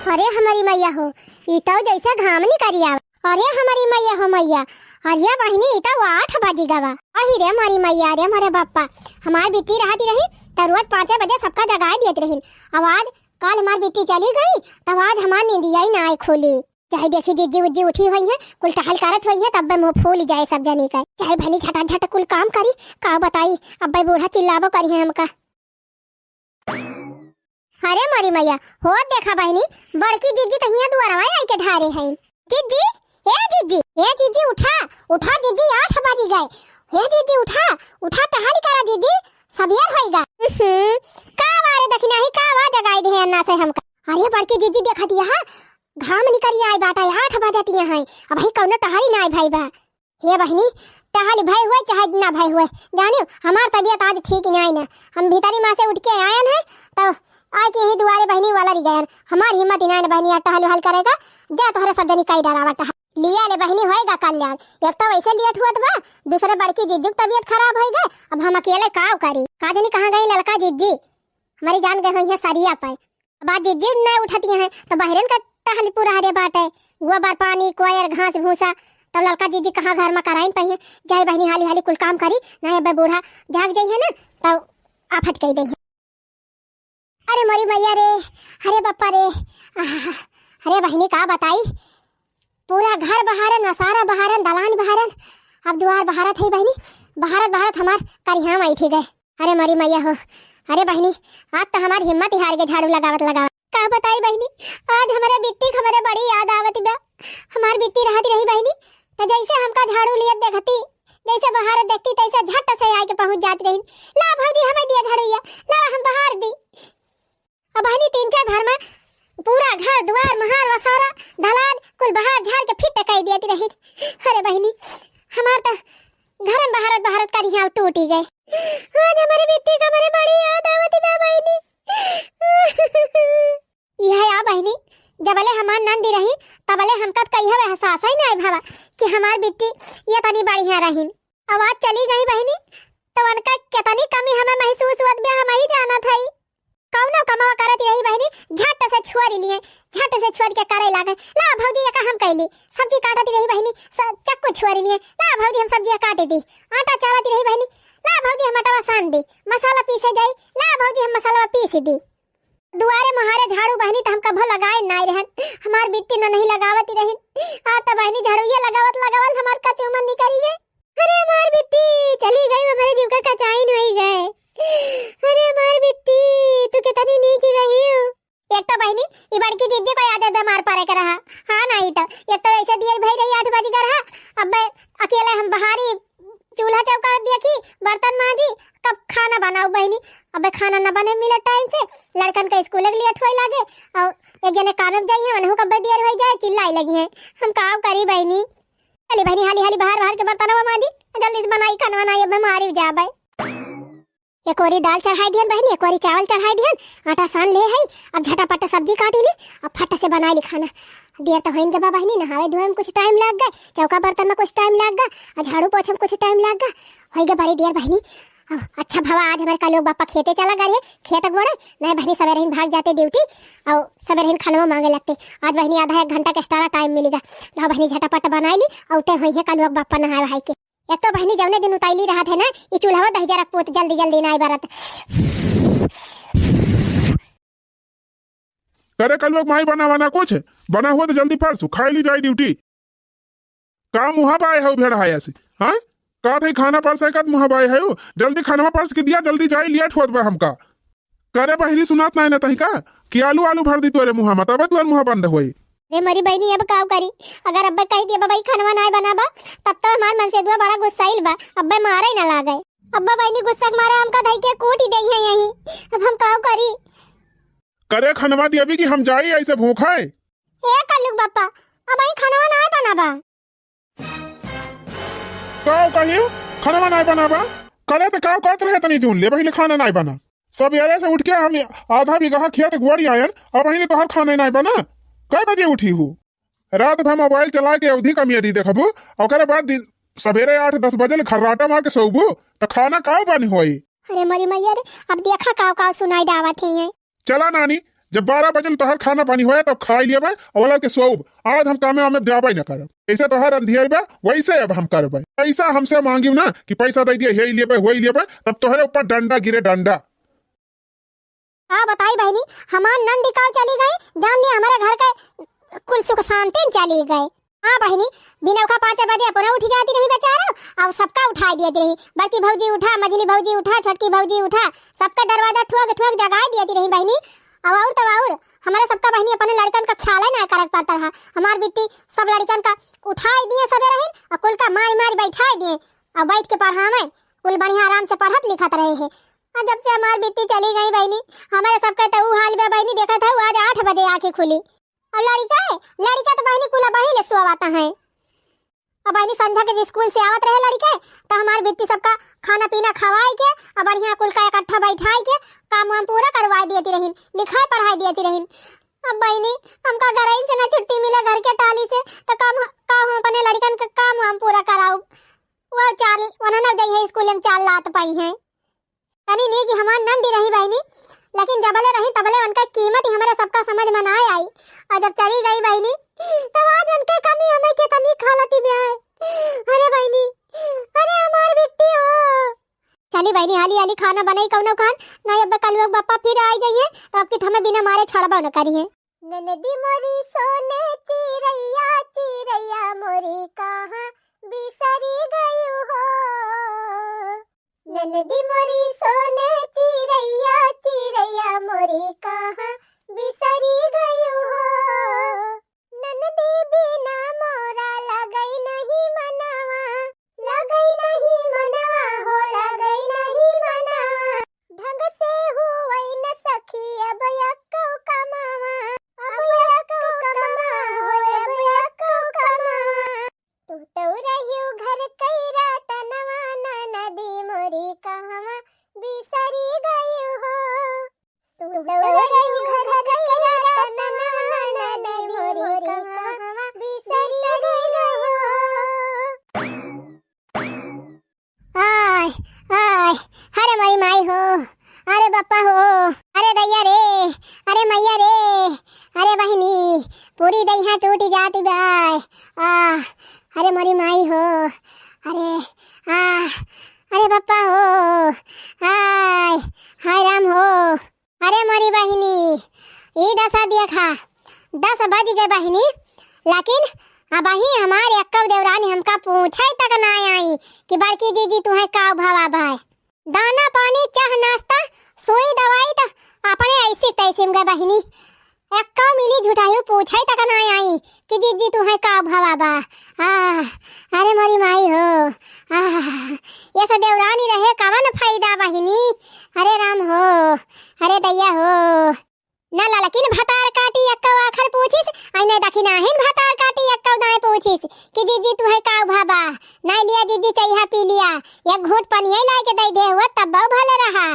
अरे हमारी मैया हो, ई तो जैसे घाम निकरी आवा। अरे हमारी मैया हो मैया, अरे बहिनी, ई तो आठ बजी गवा। अही रे हमारी मैया, अरे हमारे बापा, हमार बिट्टी रहती रही तो रोज पाँचे बजे सबका जगाए देत रही। अब आज, कल हमार बिट्टी चली गई, तब आज हमार नींदिया ही ना आई खुली। चाहे देखी जिज्जी उज्जी उठी होइहैं, कुल टहल करत होइहैं, तब्बे मुँह फूल जाए सब जनी का। चाहे बहिनी झटा झट कुल काम करी, का बताई, अब्बे बूढ़ा चिल्लाबो करिहैं हमका। अरे मोरी मैया, होत देखा बहिनी, बड़की जिज्जी तो हियाँ दुआरवा आई के ढारे हैं। जिज्जी, ए जिज्जी, ए जिज्जी उठा, उठा जिज्जी, आठ बजी गए। ए जिज्जी उठा, उठा टहल करा जिज्जी, सबेर होइगा। उहुं, का बा रे दखिनाही, का बा जगाई देहे अन्ना से हमका। अरे बड़की जिज्जी देखा दिया हा, घाम निकरी आए बाटा, आठ बजतिया हैं, अबही कौनो टहरी ना आए भाई बा। हे बहिनी, टहल भय हुए चाहे ना भय हुए, जानियो हमार तबियत आज ठीक ही नाई ना। हम भीतरी मा से उठ के आयन है तो आए के यही दुआरे बहिनी वाला रह गयन। हमार हिम्मत ही नाई ना बहिनी, यार टहल वहल करेगा, जा तोहरे सब जनी कई डरावा टहल। लिया ले बहिनी, होएगा कल्याण। एक तो वैसे लेट हुआ बा, दूसरे बड़की जिज्जू की तबियत खराब होई गए, अब हम अकेले काव करी। का जानी कहाँ गई ललका जिज्जी, हमारी जान गए हुई है सरिया पे। अब आज जिज्जी न उठतिया हैं, तो बहरन का टहल पूरा हरे बाटे। गोबर पानी, कोयर, घास भूसा, तो ललका जिज्जी कहाँ घर में कराइन पाई हैं। जाए बहिनी हाली हाली कुल काम करी, ना अब्बे बूढ़ा जाग जाई है ना, तो आफत कई दे हैं। अरे मोरी मैया रे, अरे बप्पा रे, आहा, अरे बहिनी का बताई, पूरा घर बहारन, वसारा बहारन, दलान बहारन, अब दुआर बहारत है बहिनी, बहारत बहारत हमार करिहाम आई थी गए। अरे मोरी मैया हो, अरे बहिनी, आज तो हमार हिम्मत ही हार गए झाड़ू लगावत लगावत। का बताई बहिनी, आज हमारे बिट्टी के हमारे बड़ी याद आवत बा। हमार बिट्टी रहती रही बहिनी, तो जैसे हमका झाड़ू लियत देखती, जैसे बहारत देखती, तैसे झट से आके पहुँच जाती रही। ला भौजी, हमें दिया झाड़ू, या ला हम बहार दी। अब बहिनी तीन चार भर में पूरा घर दुआर, महार, वसारा, दलान कुल बहार झार के फिट कई दियत रही। अरे बहिनी, हमार तो घर में बहारत बहारत करिहाम टूटी गए। आज हमारे बिट्टी का हमारे बड़ी याद आवत बा बहिनी। यह आ बहिनी, जबले हमार नंदी रही, तबले हमका तो कहियो एहसास ही नाई भवा कि हमार बिट्टी ये तनी बढ़िया रहीन। अब आज चली गई बहिनी, तो उनका कितनी कमी हमें महसूस हुअत बा, हम ही जानत हई। कौनो कमवा करत रही बहिनी, झट से छोड़ लिए, झट से छोड़ के करे लागे। ला भौजी, ये का हम कैली, सब्जी काटत रही बहिनी, स-, चक्कू छोड़ लिए। ला भौजी, हम सब्जिया काट दी। आटा चालत रही बहिनी, ला भौजी, हम आटावा सान दी। मसाला पीसे जाई, ला भौजी, हम मसाला पीस दी। दुआरे मोहारे झाड़ू बहिनी त हम कभो लगाए नाई रहन, हमार बिट्टी न नहीं लगावत रहिन। आ त बहिनी झाड़ू ये लगावत लगावत हमार कचूमर निकरी गए। अरे हमार बिट्टी चली गई, हमारे जीव का कचाइन होई गए। अरे हमार बिट्टी, तू कितनी नीक ही रही हो। एक तो बहिनी, ई बड़की जिज्जी को याद है बीमार पड़े के रहा। हाँ, नहीं तो एक तो ऐसे दियर भई रही, आठ बजी का रहा। अब अकेले हम बहारी चूल्हा चौका देखी, बर्तन मांजी, कब खाना बनाऊ बहिनी। अबे खाना न बने मिले टाइम से, लड़कन के स्कूल के लेट होए लागे, और एक जने कामे में जाई है, उन्हों कब्बे देर होई जाए, चिल्लाई लगी है। हम का करी बहिनी? चली बहिनी, हाली हाली बाहर बाहर के बर्तन मांजी, जल्दी से बनाई खाना बनाई, अब बीमारी जाबे। एक ओरी दाल चढ़ाई दिहन बहिनी, एक ओरी चावल चढ़ाई दिहन, आटा सान ले है। अब झटापट सब्जी काटी ली, अब फट से बनाई ली खाना। देर तो होइन के बा बहिनी, नहावे धोए में कुछ टाइम लाग गए, चौका बर्तन में कुछ टाइम लाग गए, और झाड़ू पोछे में कुछ टाइम लाग गए। होई गए बड़ी देर बहिनी। अब अच्छा भवा आज हमारे का लोग बापा खेते चला गए रहे, खेत गोड़े, नहीं बहिनी सवेरे ही भाग जाते ड्यूटी, और सवेरे ही खाना मांगे लगते। आज बहिनी आधा एक घंटा के एक्स्ट्रा टाइम मिलेगा। ला बहिनी झटापट बनाई ली, और उठे होई है का लोग बापा नहाए वहाए के। एक तो बहिनी जौने दिन उतैली रहत है ना, ई चूल्हवा दहिजरा पोत जल्दी जल्दी नाई बरत। करे कलुआ के माई बना बना कुछ, बना हुआ तो जल्दी परसू, खाई ली जाई ड्यूटी। का मुहा बाए है भेड़ हाया से, हाँ? का थे खाना परसे कद मुहा बाए है, जल्दी खाना परस के दिया, जल्दी जाई, लेट होत बा हमका। करे बहिनी सुनात नाई ना तही का, कि आलू आलू भर दी तोरे मुहा में, तबे तोर मुहा बंद होई। रे मरी बहिनी, अब काव करी? अगर अब्बे कहि दिया, "बबई, खनवा नाय बनाबा," तब तो हमार मनसेदुआ बड़ा गुस्साइल बा, अब्बे मारे ना लागे। अब्बे बहिनी गुस्सा के मारे हमका धई के कूटी देइहैं यहीं। अब हम काव करी? करे खनवा दिया भी कि हम जाई ऐसे भूखा है? ए कल्लुक बप्पा, अबहीं खनवा नाय बनाबा। काव कही? खनवा नाय बनाबा? करे त काव करत रहे तनी जून ले, पहिले खाना नाय बना। सबेरे से उठ के हम आधा बीघा खेत गोड़ी आयन, अबहीं ले तोहर खाना नाय बना। कै बजे उठी हू? रात भर मोबाइल चला के अवधी कमेडी देखबू, ओकरे बाद दिन, सबेरे आठ दस बजे ले खर्राटा मार के सोबू, त खाना काव बनी होई? अरे मरी मैया रे, अब देखा काव काव सुनाई डावत है ये। चला नानी, जब बारह बजे ले तोहर खाना पानी होया तब खाई लिया बा, और के सोब। आज हम कामे वामे जाबे न करब। जैसे तोहर अंधियर बा, वैसे अब हम करबे। पैसा हमसे मांगियो ना कि पैसा दे दिया, हे लिया बा, वही लिया बा, तब तोहरे ऊपर डंडा गिरे, डंडा। का बताई बहिनी, हमार नंदी काव चली गई, जान ली हमरे घर के कुल सुख शांति चली गई। हाँ बहिनी, बिनौखा पाँच बजे अपना उठ जाती रही बेचारो, और सबका उठाई देती रही, बड़की भौजी उठा, मझली भौजी उठा, छोटकी भौजी उठा, सबका दरवाजा ठोक ठोक जगाई देती रही बहिनी। और, और तो और, हमारे सबका बहिनी अपने लड़कन का ख्याल ही ना करे पड़ता रहा। हमार बिट्टी सब लड़कन का उठाई दिए सबे रहिन, और कुल का मारी मारी बैठाई दिए, और बैठ के पढ़ावे, कुल बढ़िया आराम से पढ़त लिखत रहे हैं। और जब से हमार बिट्टी चली गई बहिनी, हमारे सबके तो ऊ हाल बा बहिनी, देखत है आज आठ बजे आँखें खुली। अब लड़िका है, लड़िका तो बहिनी कुल अबहीं ले सोवत है। अब बहिनी संझा के जे स्कूल से आवत रहे लड़िका, तो हमार बिट्टी सबका खाना पीना खवाई के, अब बढ़िया कुल का इकट्ठा बैठाई के काम वाम पूरा करवाई देती रहिन, लिखाई पढ़ाई देती रहिन। अब बहिनी हमका घरइन से ना छुट्टी मिला घर के टाली से, तो काम का हम अपने लड़िकन का काम वाम पूरा कराऊ? वो चाल, वनन अब जइहैं स्कूल में चाल लात पाई हैं। तनी नीक हमार नंदी रही बहिनी, लेकिन जबले रही तबले उनका कीमत ही हमरे सबका समझ में ना आई। और जब चली गई बहिनी, तब आज उनके कमी हमें के तनी खालती भी आए। अरे बहिनी, अरे हमार बिट्टी हो। चली बहिनी, हाली हाली खाना बनाई कौनो खान, नहीं अब कल लोग बप्पा फिर आई जाइए, तो आपकी हमें बिना मारे छोड़बो न करिए। ननदी मोरी सोने चिरैया, चिरैया मोरी कहाँ बिसरी गयू हो। ननदी मोरी सोने चिरैया, चिरैया मोरी कहाँ बिसरी गयू हो। ननदी बिना मोरा लगई नहीं मनवा, लगई नहीं मनवा हो, लगई नहीं मनवा। ढंग से हुवई न सखी अब यक्को कमावा, अब यक्को कमावा हो, अब यक्को कमावा। तू तो रहियो घर कई रतनवा, ननदी मोरी कहवा बिसरी गयू हो। तू तो रहियो घर कई रतनवा, ननदी मोरी कहवा बिसरी गयू हो। आय, आय, अरे मोरी माई हो, अरे बप्पा हो, अरे दैया रे, अरे मैया रे, अरे बहिनी, पूरी दहिया टूटी जाती बाय। आ, अरे मोरी माई हो, अरे, आ, अरे बप्पा हो, आय, हाय राम हो। अरे मोरी बहिनी, ई दसा देखा, दस बज गए बहिनी, लेकिन अबहीं हमार एक्कौ देवरानी हमका पूछे तक ना आई कि बड़की जीजी तुहैं का भवा बाय। दाना पानी, चाह नाश्ता, सुई दवाई त अपने ऐसी तैसी में गए बहिनी। एक्कौ मिली झुठायु पूछे तक ना आई कि जीजी तुहैं का भवा बा। आ, अरे मोरी माई हो, आ, ये से देवरानी रहे कवन फायदा बहिनी। अरे राम हो, अरे दैया हो। ना ललकिन भतार काटी एक्कौ आखर पूछिस, आई ना दखिनाहिन भतार काटी एक्कौ दाएं पूछिस कि जीजी तुहैं का भवा बा। ना लिया जीजी चइहा पी लिया, एक घूंट पनिया लाए के दे दे हुआ तब भले रहा।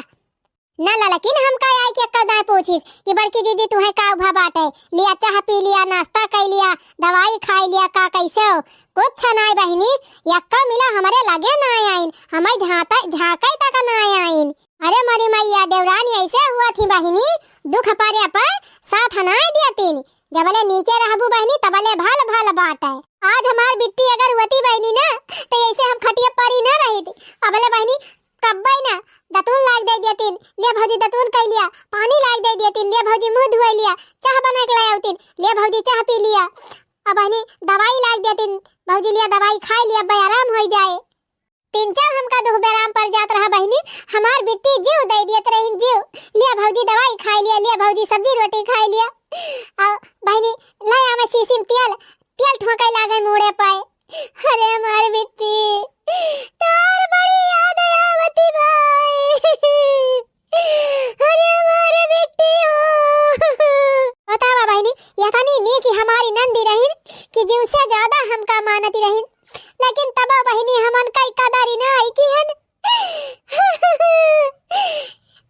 ना ललकिन हमका आए के एक्कौ दाएं पूछिस कि बड़की जीजी तुहैं का भवा बाटे, लिया चाह पी लिया, नाश्ता कई लिया, दवाई खाई लिया, का कैसे हो? कुछ नाय बहिनी, एक्कौ मिला हमरे लगे नाय आइन, हमें झांका, झांका तक नाय आइन। अरे मोरी मैया, देवरानी ऐसे हुआ थी बहिनी, दुख परे पर साथ नाय दियतिन। जबले नीके रहबू बहिनी, तबले भल भल बाटे। आज हमार बिट्टी अगर हुअती बहिनी ना, तो ऐसे हम खटिया परी ना रहित। अबले बहिनी कब्बे ना दतून लाग दे दियतिन, ले भौजी दतून कई लिया, पानी लाग दे दियतिन, ले भौजी मुंह धोई लिया, चाह बना के लाए आवतिन, ले भौजी चाह पी लिया। अब बहिनी दवाई लाग दियतिन, भौजी लिया दवाई खाई लिया, अब आराम हो जाए। तीन चार हमका दुख बेराम पर जात रहा बहिनी, हमार बिट्टी जिउ दइ दियत रहिन, जिउ। लिया भौजी दवाई खाइ लिया, लिया भौजी सब्जी रोटी खाइ लिया। अउ बहिनी, ले आवे शीशी में तेल, तेल ठोंके लागे मूड़े पाए। अरे हमार बिट्टी, तोर बड़ी याद आवती भाई। अरे हमार बिट्टी हो। बतावा बहिनी, यतनी नीक हमारी नंदी रहिन कि जिउ से ज्यादा हमका मानती रहिन, लेकिन तबो बहिनी हमन कई कदर नाहीं किहन।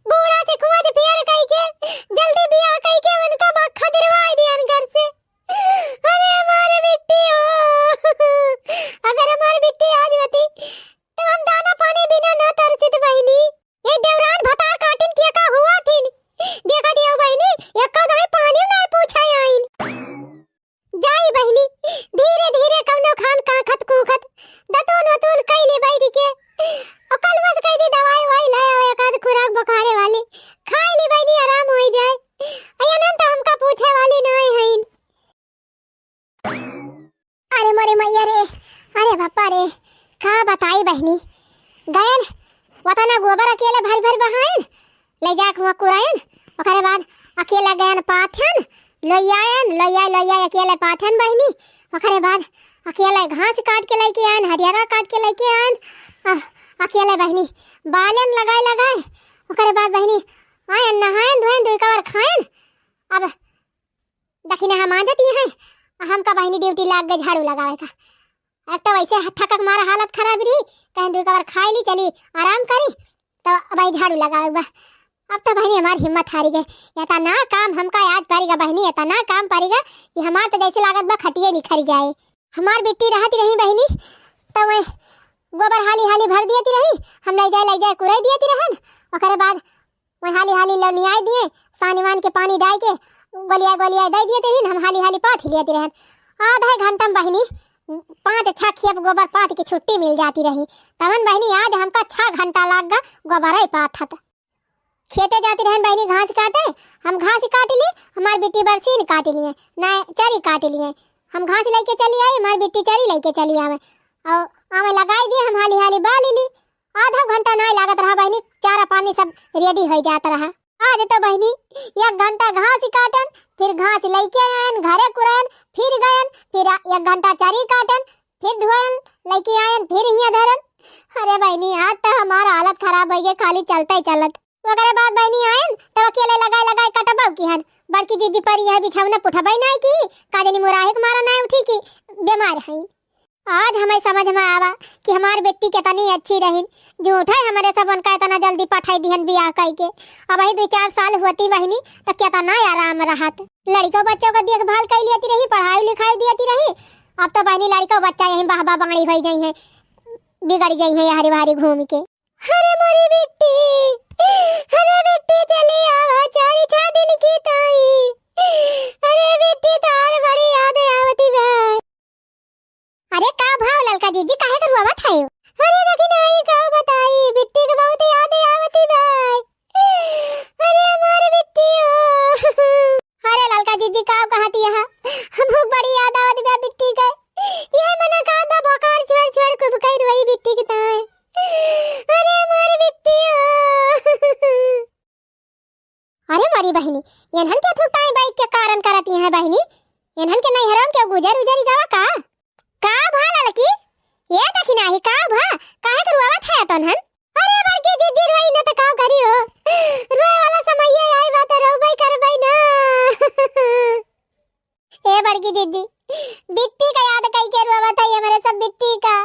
बूढ़ा से खोज फेर कइके, जल्दी बियाह कइके उनका बा-, खदेरवाइ दिहन घर से। अरे हमार बिट्टी हो, अगर हमार बिट्टी आज होती, तो हम दाना पानी बिना ना तरसित बहिनी। ये देवरान भतार काटिन के का हुआ थिन? देखा दियो बहिनी, एको दाई पानी ना पूछा आइन। जाई बहिनी, धीरे धीरे कउनो खान काखत कूखत, दतून वतून कइली बैठ के, ओ कलवस कह दी दवाई ववाई ले आवे, एक आध खुराक बुखारे वाली, खाइ ली बहिनी, आराम होइ जाए। अयनन तो हमका पूछे वाली नाहीं हइन। अरे मोरे मैया रे, अरे बापा रे, का बताई बहिनी, गयन वतना गोबर अकेले भरि भरि बहायन, लइ जाके हुआँ कुरायन, ओकरे बाद अकेले गयन पाथन, लोइयायन, लोइया, लोइया अकेले पाथन बहिनी, ओकरे बाद अकेले घास काट के लइके आयन, हरियरा काट के लइके आयन, अ, अकेले बहिनी बालन लगाए लगाए, ओकरे बाद बहिनी आयन, नहायन धोयन, दुइ कवर खायन, अब दखिनहा मांजती हैं, हमका बहिनी ड्यूटी लाग गए झाड़ू लगावे का। एक तो वैसे ह-, थकक मारा हालत खराब रही, कहेन दुइ कवर खाइ ली, चली आराम करी, तो अब आई झाड़ू लगावे बा। अब तो बहिनी हमार हिम्मत हारि गए, एतना काम हमका आज परिगा बहिनी, एतना काम परिगा कि हमार तो जैसे लागत बा खटिए निखरि जाए। हमार बिट्टी रहती रही बहिनी, तो वह गोबर हाली हाली भर दियती रही, हम लइ जाए लइ जाए कुराइ दियती रहन, ओकरे बाद वही हाली हाली लौनियाए दिए, सानिवान के पानी डाइ के गोलिया गोलिया दइ दियती रहिन, हम हाली हाली पाथ लियती रहन। आधा घंटा में बहिनी पाँच छह खेप गोबर पाथ के छुट्टी मिल जाती रही। तवन बहिनी आज हमका छह घंटा लाग गा गोबरइ पाथत। खेते जाती रहन बहिनी घास काटे, हम घास काट ली, हमार बिट्टी बरसीन काट लिए, ना चरी काट लिए। हम घास लइके चली आई, हमार बिट्टी चरी लइके चली आवे, अउ आवे लगाइ दिए, हम हाली हाली बाली ली। आधा घंटा नाहीं लागत रहा बहिनी, चारा पानी सब ready होइ जात रहा। आज तो बहिनी एक घंटा घास काटन, फिर घास लइके आयन, घरे कुरायन, फिर गयन, फिर एक घंटा चरी काटन, फिर धोयन, लइके आयन, फिर हियाँ धरन। अरे बहिनी, आज तो हमार हालत खराब होइ गए, खाली चलते चलत। ओकरे बाद बहिनी आयन, तब अकेले लगाए लगाए कटबउ किहन। बड़की जिज्जी परी है बिछौना पुठबइ नाहीं की, का जनी मुराहे के मारा नाहीं उठी की, बीमार हइन। आज हमें समझ में आवा कि हमार बिट्टी कितनी अच्छी रहिन। झूठे हमरे सब उनका इतना जल्दी पठाई दिहन बियाह कइके। अबहीं दुइ चार साल होती बहिनी त कितना आराम रहत। लड़िको बच्चों का देखभाल कइ लियती रही, पढ़ाई लिखाई दियती रही। अब तो बहिनी लड़िको बच्चा यहीं बहबा बाड़ी होइ जइहैं, बिगड़ जइहैं यहरी बहरी घूम के। अरे मोरी बिट्टी, अरे बिट्टी चली आवा चारी छह दिन की ताई। अरे बिट्टी तार बड़ी याद आवती बा। अरे का भा ललका जिज्जी, काहे के रुआवत है? अरे दखिनहा ई का बताई, बिट्टी के बहुत याद आवती बा। अरे हमार बिट्टी हो। अरे ललका जिज्जी का कहती यहाँ, हमहू बड़ी याद आवत बा बिट्टी के। ये मना का दा बोकार छोड़ छोड़ कुब कई रोई बिट्टी के ताए। अरे हमार बिट्टी हो। अरे मोरी बहिनी, एनहन के थुकताई बैठ के कारण करती हैं बहिनी? एनहन के नैहरम के गुजर उजरी गवा का? का भा ललकी? ये दखिनहा ई का भा? काहे के रुआवत है तोन्हन? अरे बड़की जिज्जी रोई न त का करी हो? रोए वाला समय ये आई बात रोबई करबई ना। ए बड़की जिज्जी, बिट्टी का याद कई के रोवत है हमरे सब बिट्टी का।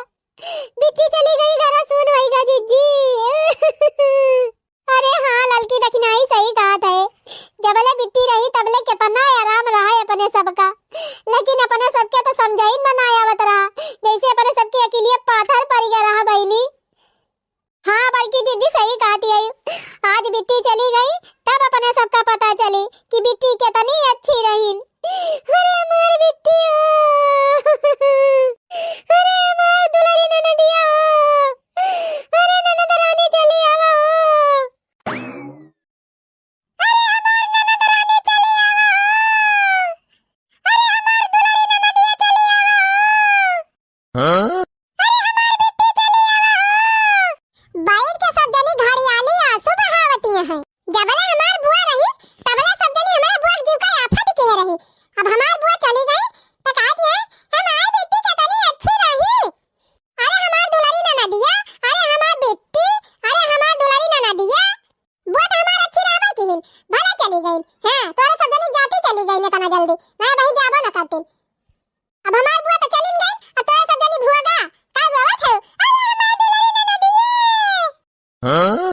बिट्टी चली गई घरा सुन होई गा जिज्जी। अरे हाँ ललकी दखिनहा ई सही कहत है, जबले बिट्टी रही तबले कितना आराम रहा है अपने सबका, लेकिन अपने सबके तो समझाइन में ना आवत रहा, जैसे अपने सबके अकिलिए पाथर पड़ गया रहा बहिनी। हाँ बड़की जिज्जी सही कहती है, आज बिट्टी चली गई तब अपने सबका पता चली कि बिट्टी कितनी अच्छी रहीन। अरे हमार बिट्टी हो, अरे हमार दुलरी ननदिया हो, अरे ननद रानी चली आवा हो। अरे हमार ननद रानी चली आवा हो। अरे हमार दुलरी ननदिया चली आवा हो। हाँ? अरे हमार बिट्टी चली आवा हो। बैठ के भला चली गईन। हाँ, तोरे सब जनी जाती चली गईन इतना जल्दी, ना वही जाबो न करतीन। अब हमार बुआ तो चलिन गईन, अब तोरे सब जनी भुआ का का रोवत हो? अरे हमार दुलरी ननदिया। हाँ?